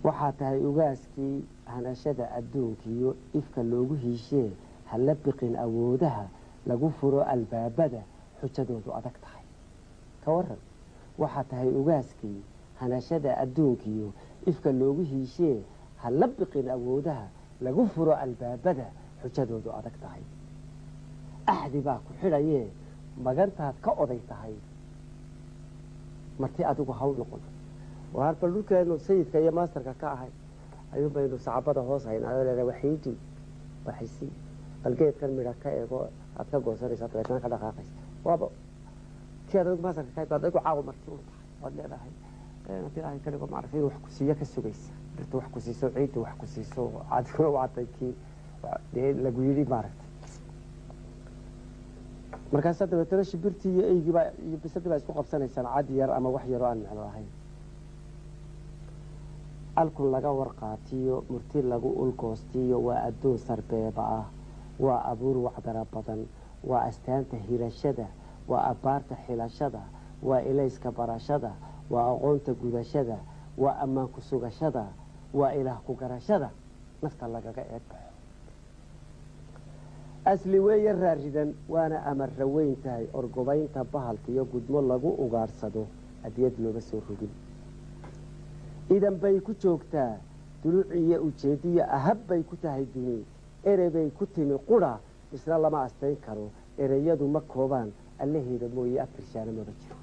Waxaa tahay ugaaskii hanashada adduunkiiyo ifka loogu hiishee, ha la biqin awoodaha lagu furo albaabada xujadoodu adag tahay. Ka waran? Waxaa tahay ugaaskii hanashada adduunkiiyo ifka loogu hiishee, ha la biqin awoodaha lagu furo albaabada xujadoodu adag tahay. Axdi baa ku xidhayee, magantaad ka oday tahay, marti adigu hawl noqon. Waar bal dhulkeenu sayidka iyo maasterka ka ahay ayuun baynu sacabada hoos haynaa oo leedahay, "Waxiiji, waxisi, bal geedkan midha ka eego." Aad ka goosanaysaa, dabeetana ka dhaqaaqaysa. Waaba tii aad adigu maasterka ka ahayd baad adigu caawa marti u tahay, waad leedahay haddii Ilaahay ka dhigo maaragtay inuu wax ku siiyo ka sugaysa, dhirta wax ku siiso, ciidda wax ku siiso, adiguna waatay kii dee lagu yidhi maaragtay. Markaasaa dabeetana shimbirtii iyo eygii baa iyo bisadii baa isku qabsanaysaan cad yar ama wax yaroo aan micno lahayn. Alkun laga warqaatiyo, murti lagu ulgoostiyo, waa adduun sarbeeba ah, waa abuur wacdara badan, waa astaanta hirashada, waa abbaarta xilashada, waa ilayska barashada, waa aqoonta gudashada, waa ammaan ku sugashada, waa ilaah ku garashada nafta lagaga eedbaxo. Asli weeye raaridan, waana amarra weyn tahay orgobaynta bahalka iyo gudmo lagu ugaadhsado, adiyad looma soo rogin. Idan bay ku joogtaa duluc iyo ujeediyo, ahab bay ku tahay duni, erey bay ku timi qura, isna lama astayn karo, ereyadu ma koobaan, allaheeda mooye aftirshaana maba jiro.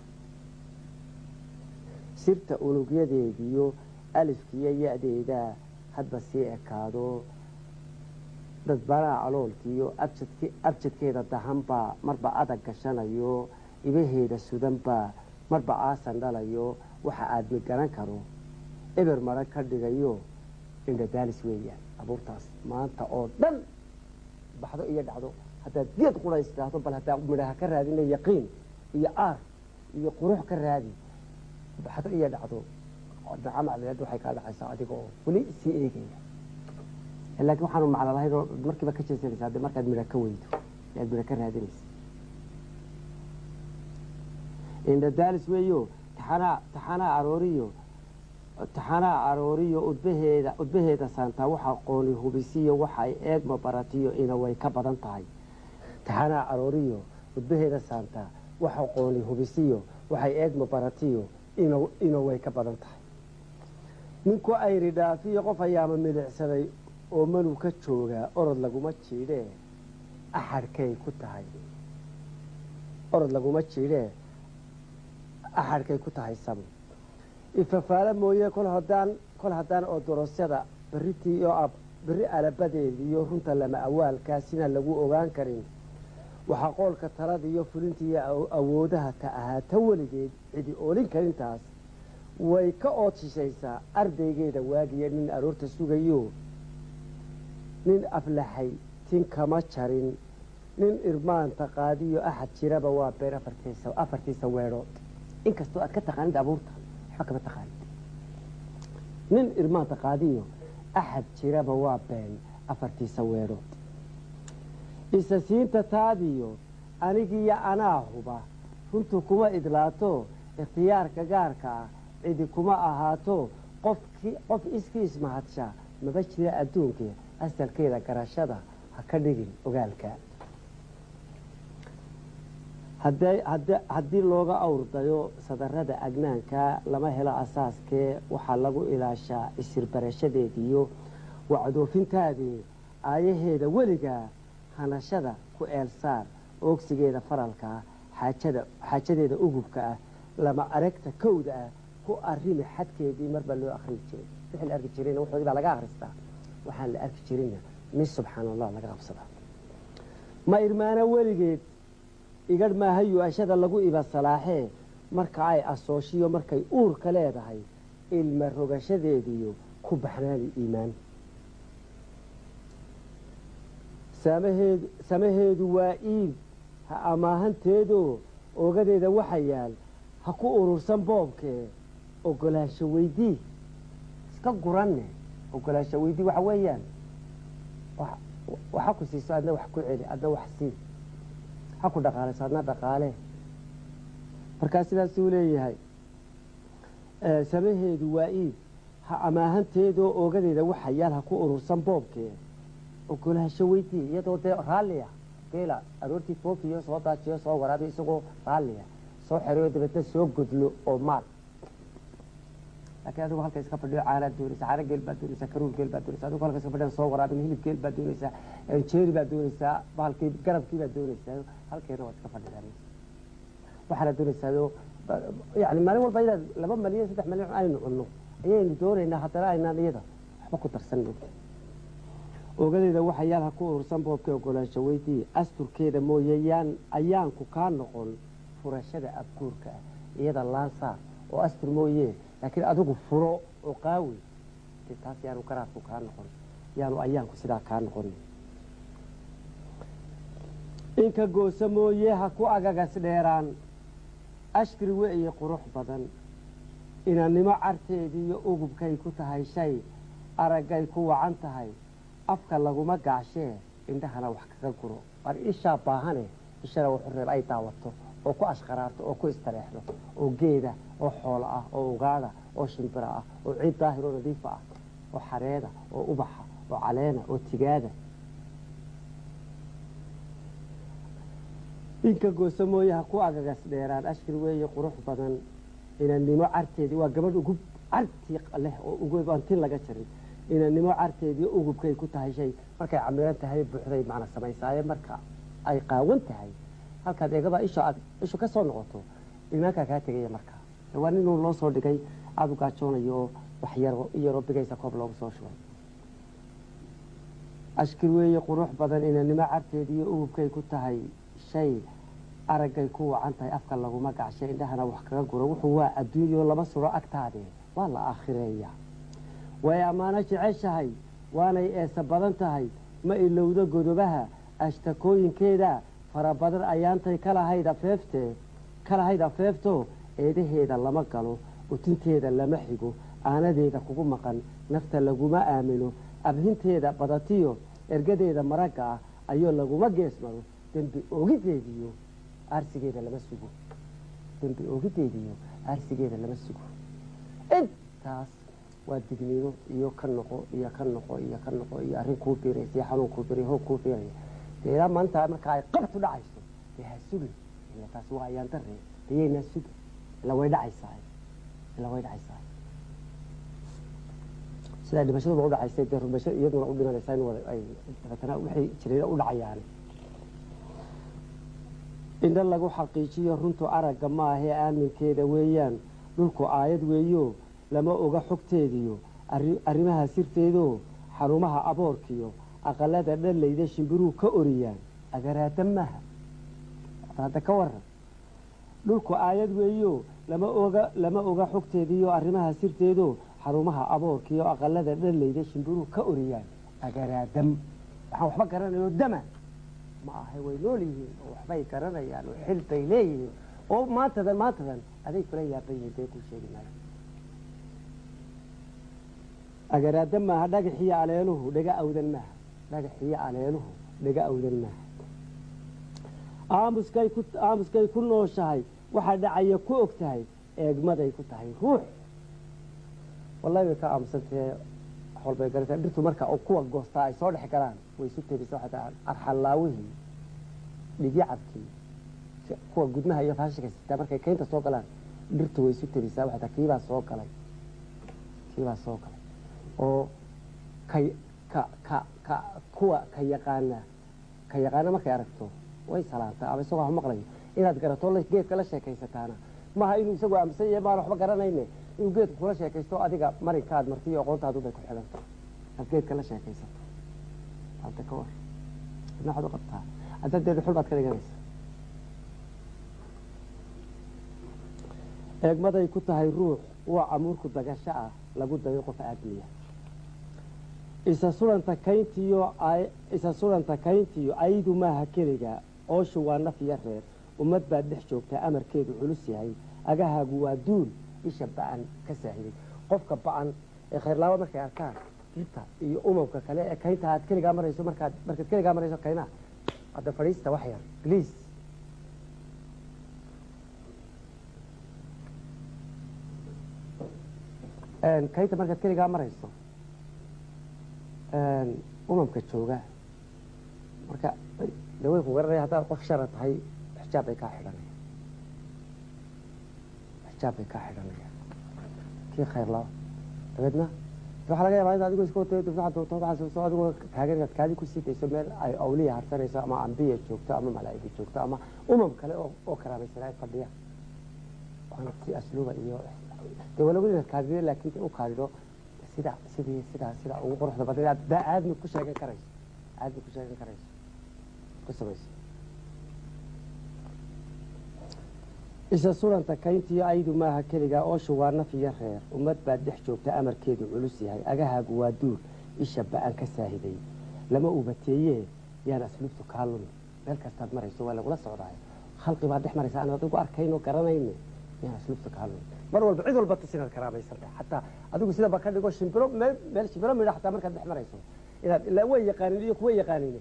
Sirta unugyadeediyo alifkiiyo ya-deeda hadba sii ekaado, dadbanaha caloolkiiyo abjadkeeda dahanbaa marba adag gashanayo, ibaheeda sudanbaa marba aasan dhalayo, waxa aadmi garan karo eber maran ka dhigayo. Indhadaalis weeyaan abuurtaas maanta oo dhan baxdo iyo dhacdo. Haddaad geed qurays idhaahdo, bal haddaa midhaha ka raadina, yaqiin iyo aar iyo qurux ka raadi, baxdo iyo dhacdo dacamacdeed waxay kaa dhacaysaa adiga oo weli sii eegaya, laakiin waxaanu macno lahayn oo markiiba ka jeesanaysa hadde markaad midha ka weydo aad midha ka raadinaysa. Indhadaalis weeyo taxanaa arooriyo Taxanaha arooriyo udbaheeda saantaa waxa qooni hubisiyo waxay eegma baratiyo ina way ka badan tahay. Taxanaha arooriyo udbaheeda saantaa waxa qooni hubisiyo waxay eegma baratiyo ina way ka badan tahay. Ninku ayri dhaafiyo qof ayaama milicsaday oo manu ka joogaa orod laguma jiidhee axadhkay ku tahay, orod laguma jiidhee axadhkay ku tahay samo. Ifafaalo mooye kol haddaan oo dorosyada beritii iyo berri alabadeediiyo runta lama awaalkaa sina lagu ogaan karin, waxaa qoolka talada iyo fulinta iyo awoodaha ta ahaata weligeed cidi oolin karintaas way ka ood shishaysaa ardaygeeda waagiya. Nin aroorta sugayo, nin aflaxay tin kama jarin, nin irmaanta qaadiyo axad jiraba waa been afartiisa weedhood. Inkastoo aad ka taqaanid abuurta, waxba kama taqaanid. Nin irmaanta qaadiyo axad jiraba waa been afartiisa weedhood. Isa siinta taadiyo anigiyo anaa huba runtu kuma idlaato, ikhtiyaarka gaarka ah cidi kuma ahaato, qofki qof iskii ismahadshaa maba jira adduunka. Asalkeeda garashada ha ka dhigin ogaalka. Haddii looga awrdayo sadarada agnaanka lama helo asaaskee, waxaa lagu ilaashaa isirbarashadeediyo wacdoofintaadii aayaheeda weligaa hanashada ku eelsaar, oogsigeeda faralka ah, xaajada xaajadeeda ugubka ah, lama aragta kowda ah ku arrimi xadkeedii marba loo akhriyi jiray. Wixii la arki jirayna waxoodii baa laga akhristaa, waxaan la arki jirinna min subxaan Allah laga qabsadaa. Ma irmaana weligeed igadh maaha yu-ashada lagu iba salaaxee, marka ay asooshiyo markay uurka leedahay ilma rogashadeediyo ku baxnaani iimaan. Samaheedu waa iib ha amaahanteedoo oogadeeda waxa yaal ha ku urursan boobkee, ogolaansho weydii iska guranne. Ogolaansho weydii waxa weeyaan waxa ku siiso adna wax ku celi, adna wax sii, ha ku dhaqaalayso adna dhaqaale. Markaa sidaasuu leeyahay, samaheedu waa iib ha amaahanteedoo oogadeeda waxa yaal ha ku urursan boobkee, ogolaansho weydii iyadoo dee raalliya. Geela aroortii foofiyo, soo daajiyo, soo waraabiyo, isagoo raalliya soo xereeyo, dabeetna soo godlo oo maal. Laakiin adigu halka iska fadhiyo caanaad doonaysa, caano geel baad doonaysaa, karuur geel baad doonaysa. Adigu halka iska fadhiyan soo waraabin, hilib geel baad doonaysaa, jeeri baad doonaysaa, bahalkii garabkii baad doonaysaa, halkeena waad iska fadhidaa. Waxaana doonaysaayo yani maalin walba inaad 2 malyan 3 malyan aynu cunno ayaynu doonaynaa, haddana aynaan iyada waxba ku darsan mogta. Ogadeeda waxayaal ha ku urursan boobkii, ogolaansho weydii asturkeeda mooye yaan ayaanku kaa noqon furashada abguurka ah. Iyada laansaar oo astur mooye, laakiin adigu furo oo qaawi dee, taas yaanu garaadku kaa noqon, yaanu ayaanku sidaa kaa noqon. Inka gooso mooye ha ku agagas dheeraan, ashkri weeye qurux badan inannimo carteediiyo ugubkay ku tahay shay araggay ku wacan tahay, afka laguma gacshee indhahana wax kaga guro. Waar ishaa baahane, ishana wuxu reeb ay daawato oo ku ashqaraarto oo ku istareexdo oo geeda oo xoolo ah oo ugaada oo shimbira ah oo ciid daahir oo nadiifa ah oo xareeda oo ubaxa oo caleena oo tigaada. Inka gooso mooye ha ku agagas dheeraan, ashkir weeye qurux badan inannimo carteedii, waa gabadh ugub cartii leh oo ugub aan tin laga jarin, inannimo carteedii ugubkay ku tahay shay markay camiran tahay buuxday macna samaysaaye. Marka ay qaawan tahay halkaad eegaba isha aad ishu ka soo noqoto iimaankaa kaa tegaya. Markaa waa ninuu loo soo dhigay aada u gaajoonayo oo wax yaro yaroo bigaysa koob loogu soo shubay. Ashkir weeye qurux badan inannimo carteediiyo ugubkay ku tahay shay araggay ku wacan tahay, afka laguma gacshay indhahana wax kaga guro. Wuxuu waa adduunyo lama suro agtaade, waa la aakhireeyaa. Way ammaano jeceshahay waanay eesa badan tahay, ma ilowdo godobaha ashtakooyinkeeda fara badan ayaantay kalahayd afeeftee kalahayd afeefto. Eedaheeda lama galo, utinteeda lama xigo, aanadeeda kugu maqan nafta laguma aamino, abhinteeda badatiyo ergadeeda maragga ah ayoo laguma gees maro, dembi oogideediyo aarsigeeda lama sugo, dembi oogideediyo aarsigeeda lama sugo. Intaas Waa digniino iyo ka noqo iyo ka noqo iyo ka noqo iyo arrin kuu biiraysa iyo xanuun kuu biiraya, hoog kuu biiraya. Dee ilaa maalintaa marka ay qabtu dhacayso, dee ha sugin, ila taasi waa ayaan darre. Dayaynaa sugin, ilaa way dhacaysaa, ilaa way dhacaysaa. Sidaa dhimashaduba u dhacaysay, dee rumasho iyaduna u dhimanaysaa in wada ay dabeetana waxay jireen u dhacayaan. Indho lagu xaqiijiyo runtu aragga maahee, aaminkeeda weeyaan. Dhulku aayad weeyo, lama oga xogteediyo arrimaha sirteedoo. Xarumaha aboorkiyo aqalada dhalayda shimbiruhu ka oriyaan agaraada maaha. Hadda ka waran, dhulku aayad weeyo, lama oga xogteediyo arrimaha sirteedoo. Xarumaha aboorkiyo aqalada dhalayda shimbiruhu ka oriyaan agaraadam. Waxaan waxba garanayo dama ma ahay, way nool yihiin oo waxbay garanayaan oo xil bay leeyihiin oo maantadan maantadan aday kula yaaban yihiin. Dee kuu sheegi maayo, agaraada maaha. Dhagaxiyo aleeluhu dhaga awdan maaha, dhagaxiyo aleeluhu dhaga awdan maaha. Aamuskay ku nooshahay, waxaa dhacaya ku og tahay, eegmaday ku tahay ruux. Wallahi way ka aamusantahe, wax walbay garantaa dhirtu. Marka oo kuwa goostaa ay soo dhex galaan, way isu tegaysa. Waxay tahay arxallaawihii, dhigyacabkii, kuwa gudmaha iyo faashika sitaa markay keynta soo galaan, dhirtu way isu tegaysaa. Waxay tahay kiibaa soo galay, kiibaa soo galay. Oo kay ka ka ka kuwa ka yaqaana markay aragto way salaantaa, ama isagoo wax maqlayo inaad garato geedka la sheekaysataana maaha inuu isagoo aaminsan yahay maan waxba garanayne. Inuu geedka kula sheekaysto adiga marinkaad martiyo aqoontaadu bay ku xidhanta aad geedka la sheekaysato. Hadda ka war, adna waxaad u qabtaa hadda dee dhuxul baad ka dhiganaysa. Eegmaday ku tahay ruux waa amuurku dagasho ah lagu dayo qof aadmiya. Isa suranta kayntiyo aydu maaha keliga, ooshu waa naf iyo reer. Ummad baad dhex joogtaa amarkeedu culus yahay. Agahaagu waa duul isha ba'an ka saahiday. Qofka ba'an ee khayrlaaba markay arkaan dhirta iyo umamka kale ee kaynta aad keligaa marayso, markaad keligaa marayso kaynaha, hadda fadhiista wax yar, please. Kaynta markaad keligaa marayso, umamka jooga marka de way ku garanaya. Haddaad qof shara tahay, xijaab bay kaa xidhanayaan, xijaab bay kaa xidhanayaan kii khayr laba. Dabeedna waxaa laga yaabaa in adigoo iska watay dibna doonto waxaad soo adigoo taagan inaad kaadi ku sii dayso meel ay awliya harsanayso ama ambiya joogto ama malaa'igi joogto ama umam kale oo karaamaysan ay fadhiyaan. Waana si asluuba iyo dee waa lagu inaad kaadido, laakiin u kaadido sida sidii sida sida ugu quruxda badan inaad aadmi ku sheegan karayso, aadmi ku sheegan karayso ku samayso. Isa suranta kayntiyo aydu maaha keliga, ooshu waa naf iyo reer. Ummad baad dhex joogta amarkeedu culus yahay. Agahaagu waa duul isha ba'an ka saahiday. Lama ubateeyee yaan asluubtu kaa lumi. Meel kastaad marayso waa lagula socdaay, khalqi baad dhex maraysa aan adigu arkayno garanayne. Yaan asluubtu kaa lumi. Mar walba cid walba tus inaad karaamaysantahay, xataa adigu sidaba ka dhigo shimbiro meel meel shimbiro midha xataa markaad dhex marayso inaad ilaa way yaqaanin iyo kuwa yaqaanin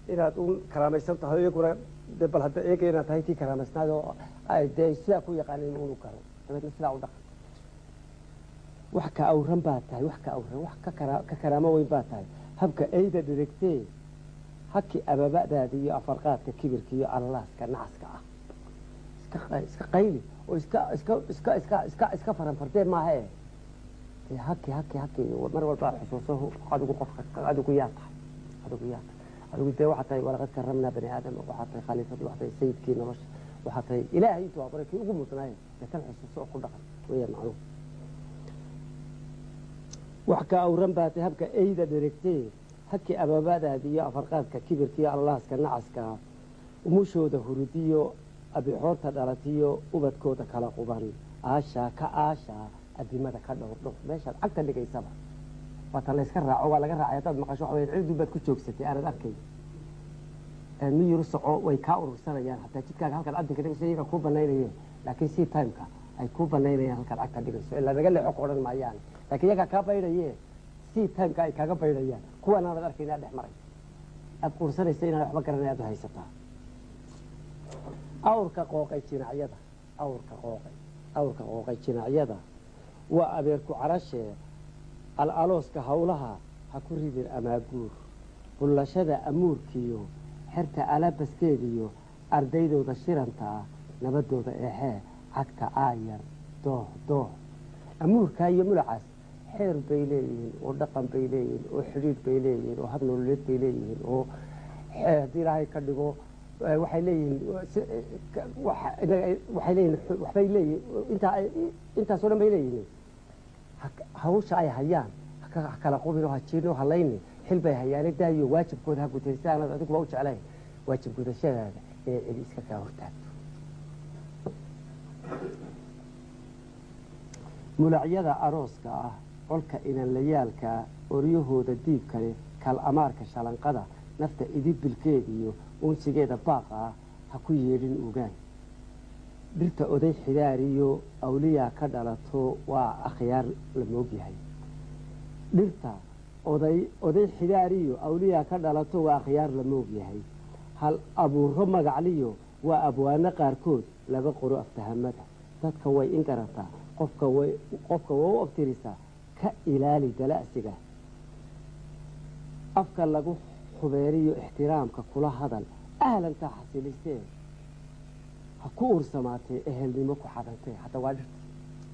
inaad un karaamaysan tahay, iyaguna de bal hadda eega inaad tahay kii karaamaysnaay oo ay dee sidaa ku yaqaanin unu garo. Dabeedna sidaa u dhaqan. Wax ka awran baa tahay, wax ka awran, wax ka karaamo weyn baa tahay. Habka eyda dhirigtee haki ababadaada iyo afarqaadka kibirka iyo allaaska nacaska ah iska qayli oo iska faranfardee maaha e. Dee haki haki haki mar walba xusuuso adigu qofka adigu yaa tahay, adigu yaa tahay. Adigu dee waxaa tahay walaqad karamnaa bani aadama, waxaa tahay khaliifadii, waxaa tahay sayidkii nolosha, waxaa tahay Ilaahay intuu abuuray kii ugu mudnaaye. Dee tan xusuuso oo ku dhaqan weeyaan macnuhu. Wax ka awran baa tahay habka eyda dherigtee haki ababadaada iyo afarqaadka kibirka iyo allaaska nacaska. Umushooda hurudiyo abixoorta dhalatiyo ubadkooda kala quban, aashaa ka aashaa adimada ka dhowr dhowr. Meeshaad cagta dhigaysaba waata layska raaco, waa laga raacay. Haddaad maqasho waxa weeye ciddu baad ku joogsatay aanad arkay miyuru soco, way kaa urursanayaan. Hataa jidkaaga halkaad cadinka dhigayso iyaga kuu banaynayeen, laakiin si timeka ay kuu banaynayaan halkaad cagta dhigayso ilaa naga leexo ku odhan maayaan, laakiin iyagaa kaa baydaye si timeka ay kaaga baydhayaan. Kuwan aanad arkayn aad dhex maray aad quursanaysa inaad waxba garanay aad u haysataa. Awrka qooqay jinacyada, awrka qooqay, awrka qooqay jinacyada waa abeerku carashee. Al-alooska howlaha ha ku ridin amaaguur. Bullashada amuurkiiyo xerta alabaskeediyo ardaydooda shiranta ah nabadooda eexee cagta aayar dooh dooh. Amuurkaa iyo mulacaas xeer bay leeyihiin oo dhaqan bay leeyihiin oo xidhiidh bay leeyihiin oo hab nololeed bay leeyihiin oo haddii Ilaahay ka dhigo waxay leeyihiin, waxay leeyihiin, waxbay leeyihiin, intaa intaasoo dhan bay leeyihiin. Hawsha ay hayaan ha kala qubin oo ha jiirin oo ha laynin. Xil bay hayaane daayo, waajibkooda ha guteen. Si aanad adiguba u jeclayn waajib gudashadaada inay cidi iska kaa hortaagto. Mulacyada arooska ah, colka inanlayaalkaa, oryahooda diibkale, kal amaarka shalanqada nafta idibilkeediyo unsigeeda baaqa ah ha ku yeedhin ugaan. Dhirta oday xidaariyo awliyaa ka dhalato waa akhyaar la moogyahay. Dhirta oday xidaariyo awliyaa ka dhalato waa akhyaar la moogyahay. Hal abuuro magacliyo waa abwaano qaarkood laga qoro aftahamada. Dadka way in garataa, qofka way qofka waa u abtirisaa. Ka ilaali dala'siga afka lagu xubeeriyo ixtiraamka kula hadal. Ahlantaa xasilisee ha ku uursamaatee ehelnimo ku xadantee. Hadda waa dhirti.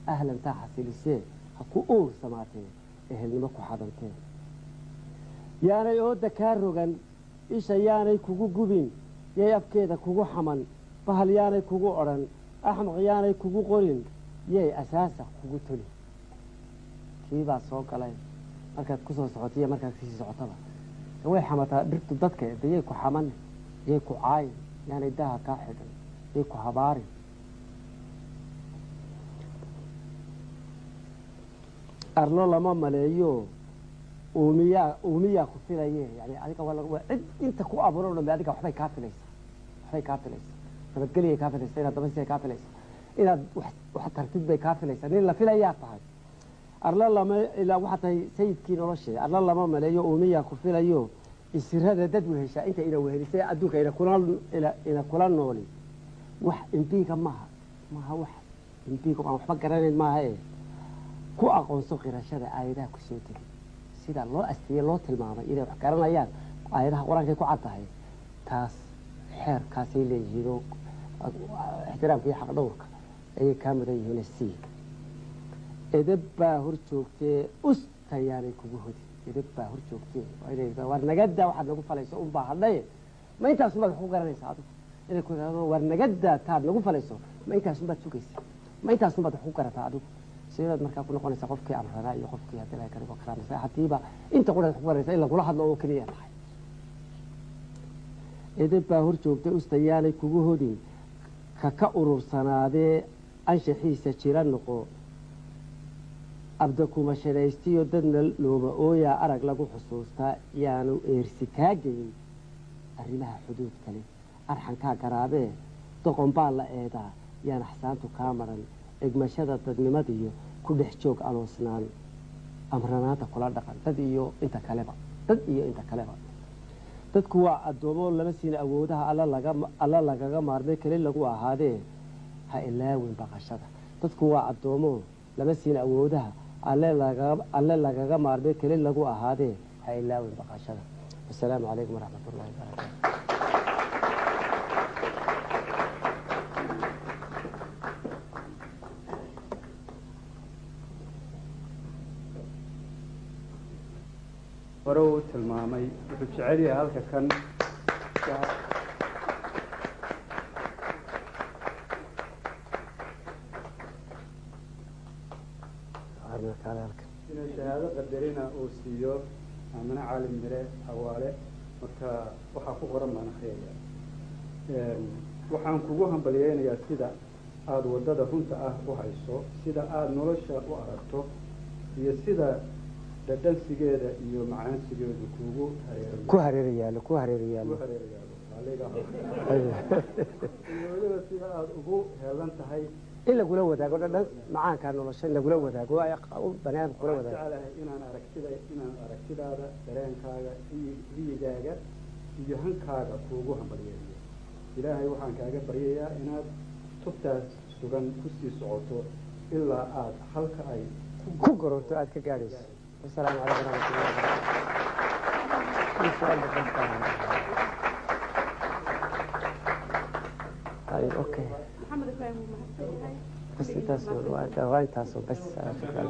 Ahlantaa xasilisee ha ku uursamaatee ehelnimo ku xadantee. Yaanay ooda kaa rogan, isha yaanay kugu gubin, yay afkeeda kugu xaman, bahal yaanay kugu odhan, axmaq yaanay kugu qorin, yay asaasa kugu tolin. Kiibaa soo galay markaad kusoo socoto iyo markaad kasii socotaba way xamataa dhirtu dadka. De yay ku xaman, yay ku caayin, yaanay daha kaa xidhan, yay ku habaarin. Arlo lama maleeyo, uumiyaa ku filaye. Yani adiga waa cid inta ku abuuran o dhan ba adiga waxbay kaa filaysaa, waxbay kaa filaysaa, nabadgelyay kaa filaysaa, inaad dabasiyay kaa filaysaa, inaad wax tartid bay kaa filaysaa. Nin la filayaa tahay. Arlo lama ilaa waxaa tahay sayidkii noloshee. Arlo lama maleeyo, uumiyaa ku filayo. Isirada dad weheshaa inta ina wehelisay adduunka ina kula nooli wax imbiiga maaha, maaha wax imbiiga aan waxba garanayn maaha. E ku aqoonso qirashada aayadaha kusoo degay sida loo astiyey, loo tilmaamay inay wax garanayaan. Aayadaha Qur-aankay ku cad tahay taas. Xeerkaasay leeyihiin oo ixtiraamka iyo xaq dhowrka ayay kaa mudan yihiin. C edeb baa hor joogtee ustayaanay kugu hodin. Edeb baa hor joogtee waa inay war nagadaa waxaad nagu falayso unbaa hadhaye. Ma intaasunbaad wax ku garanaysaa adigu? Inay ku idhahdaan war nagadaa taad nagu falayso, ma intaasunbaad sugaysaa? Ma intaasunbaad wax ku garataa adigu? Sideedaad markaa ku noqonaysaa qofkii amranaa iyo qofkii haddii laga karigo karaamasa hadiiba inta quraad wax ku garanaysa in lagula hadlo oo keliya tahay? Edeb baa hor joogtay ustayaanay kugu hodin. Ka urursanaadee anshaxiisa jira noqo. Abda kuma shadhaystiyo dadna looma ooyaa arag lagu xusuustaa. Yaanu eersi kaa geyn arrimaha xuduud kale. Arxankaa garaabee doqon baa la eedaa. Yaan axsaantu kaa maran egmashada dadnimadiyo ku dhex joog aloosnaan. Amranaanta kula dhaqan dad iyo inta kaleba, dad iyo inta kaleba. Dadku waa addoomo lama siin awoodaha alla lagaga maarmay keli lagu ahaadee. Ha ilaawin baqashada. Dadku waa addoomo lama siin awoodaha alle lagaga maarmay keli lagu ahaadee. Ha ilaawin baqashada. Wasalaamu calaykum waraxmat ullahi wabarakaatu. Hore uu tilmaamay wuxuu jecel yahay halka kan inuu shahaado qadarina uu siiyo Aamine Cali Mire Cawaale. Marka waxaa ku qoran baan akriyaya. Waxaan kugu hambalyeynayaa sida aada waddada runta ah u hayso, sida aada nolosha u aragto iyo sida dhadhansigeeda iyo macaansigeedu kugu hareer ku hareera yaallo, ku hareera yaallo, kugu hareera yaallo aliga, iyo weliba sida aada ugu heelan tahay in lagula wadaago dhadhan macaanka nolosha, in lagula wadaago ay bani aadamka kula waxaan wadaago. Jeclahay inaan aragtidaada, dareenkaaga, riyigaaga iyo hankaaga kuugu hambalyeeyo. Ilaahay waxaan kaaga baryayaa inaad tubtaas sugan kusii socoto ilaa aada halka ay ku gororto aada ka gaadhayso. Wasalaamu calaykum waraxmatullahi wabarakaatu. Su'aal baa? طيب، okay. Maxamed Ibraahim wuu mahadsan yahay. بس intaas waa intaas bas. Shukran.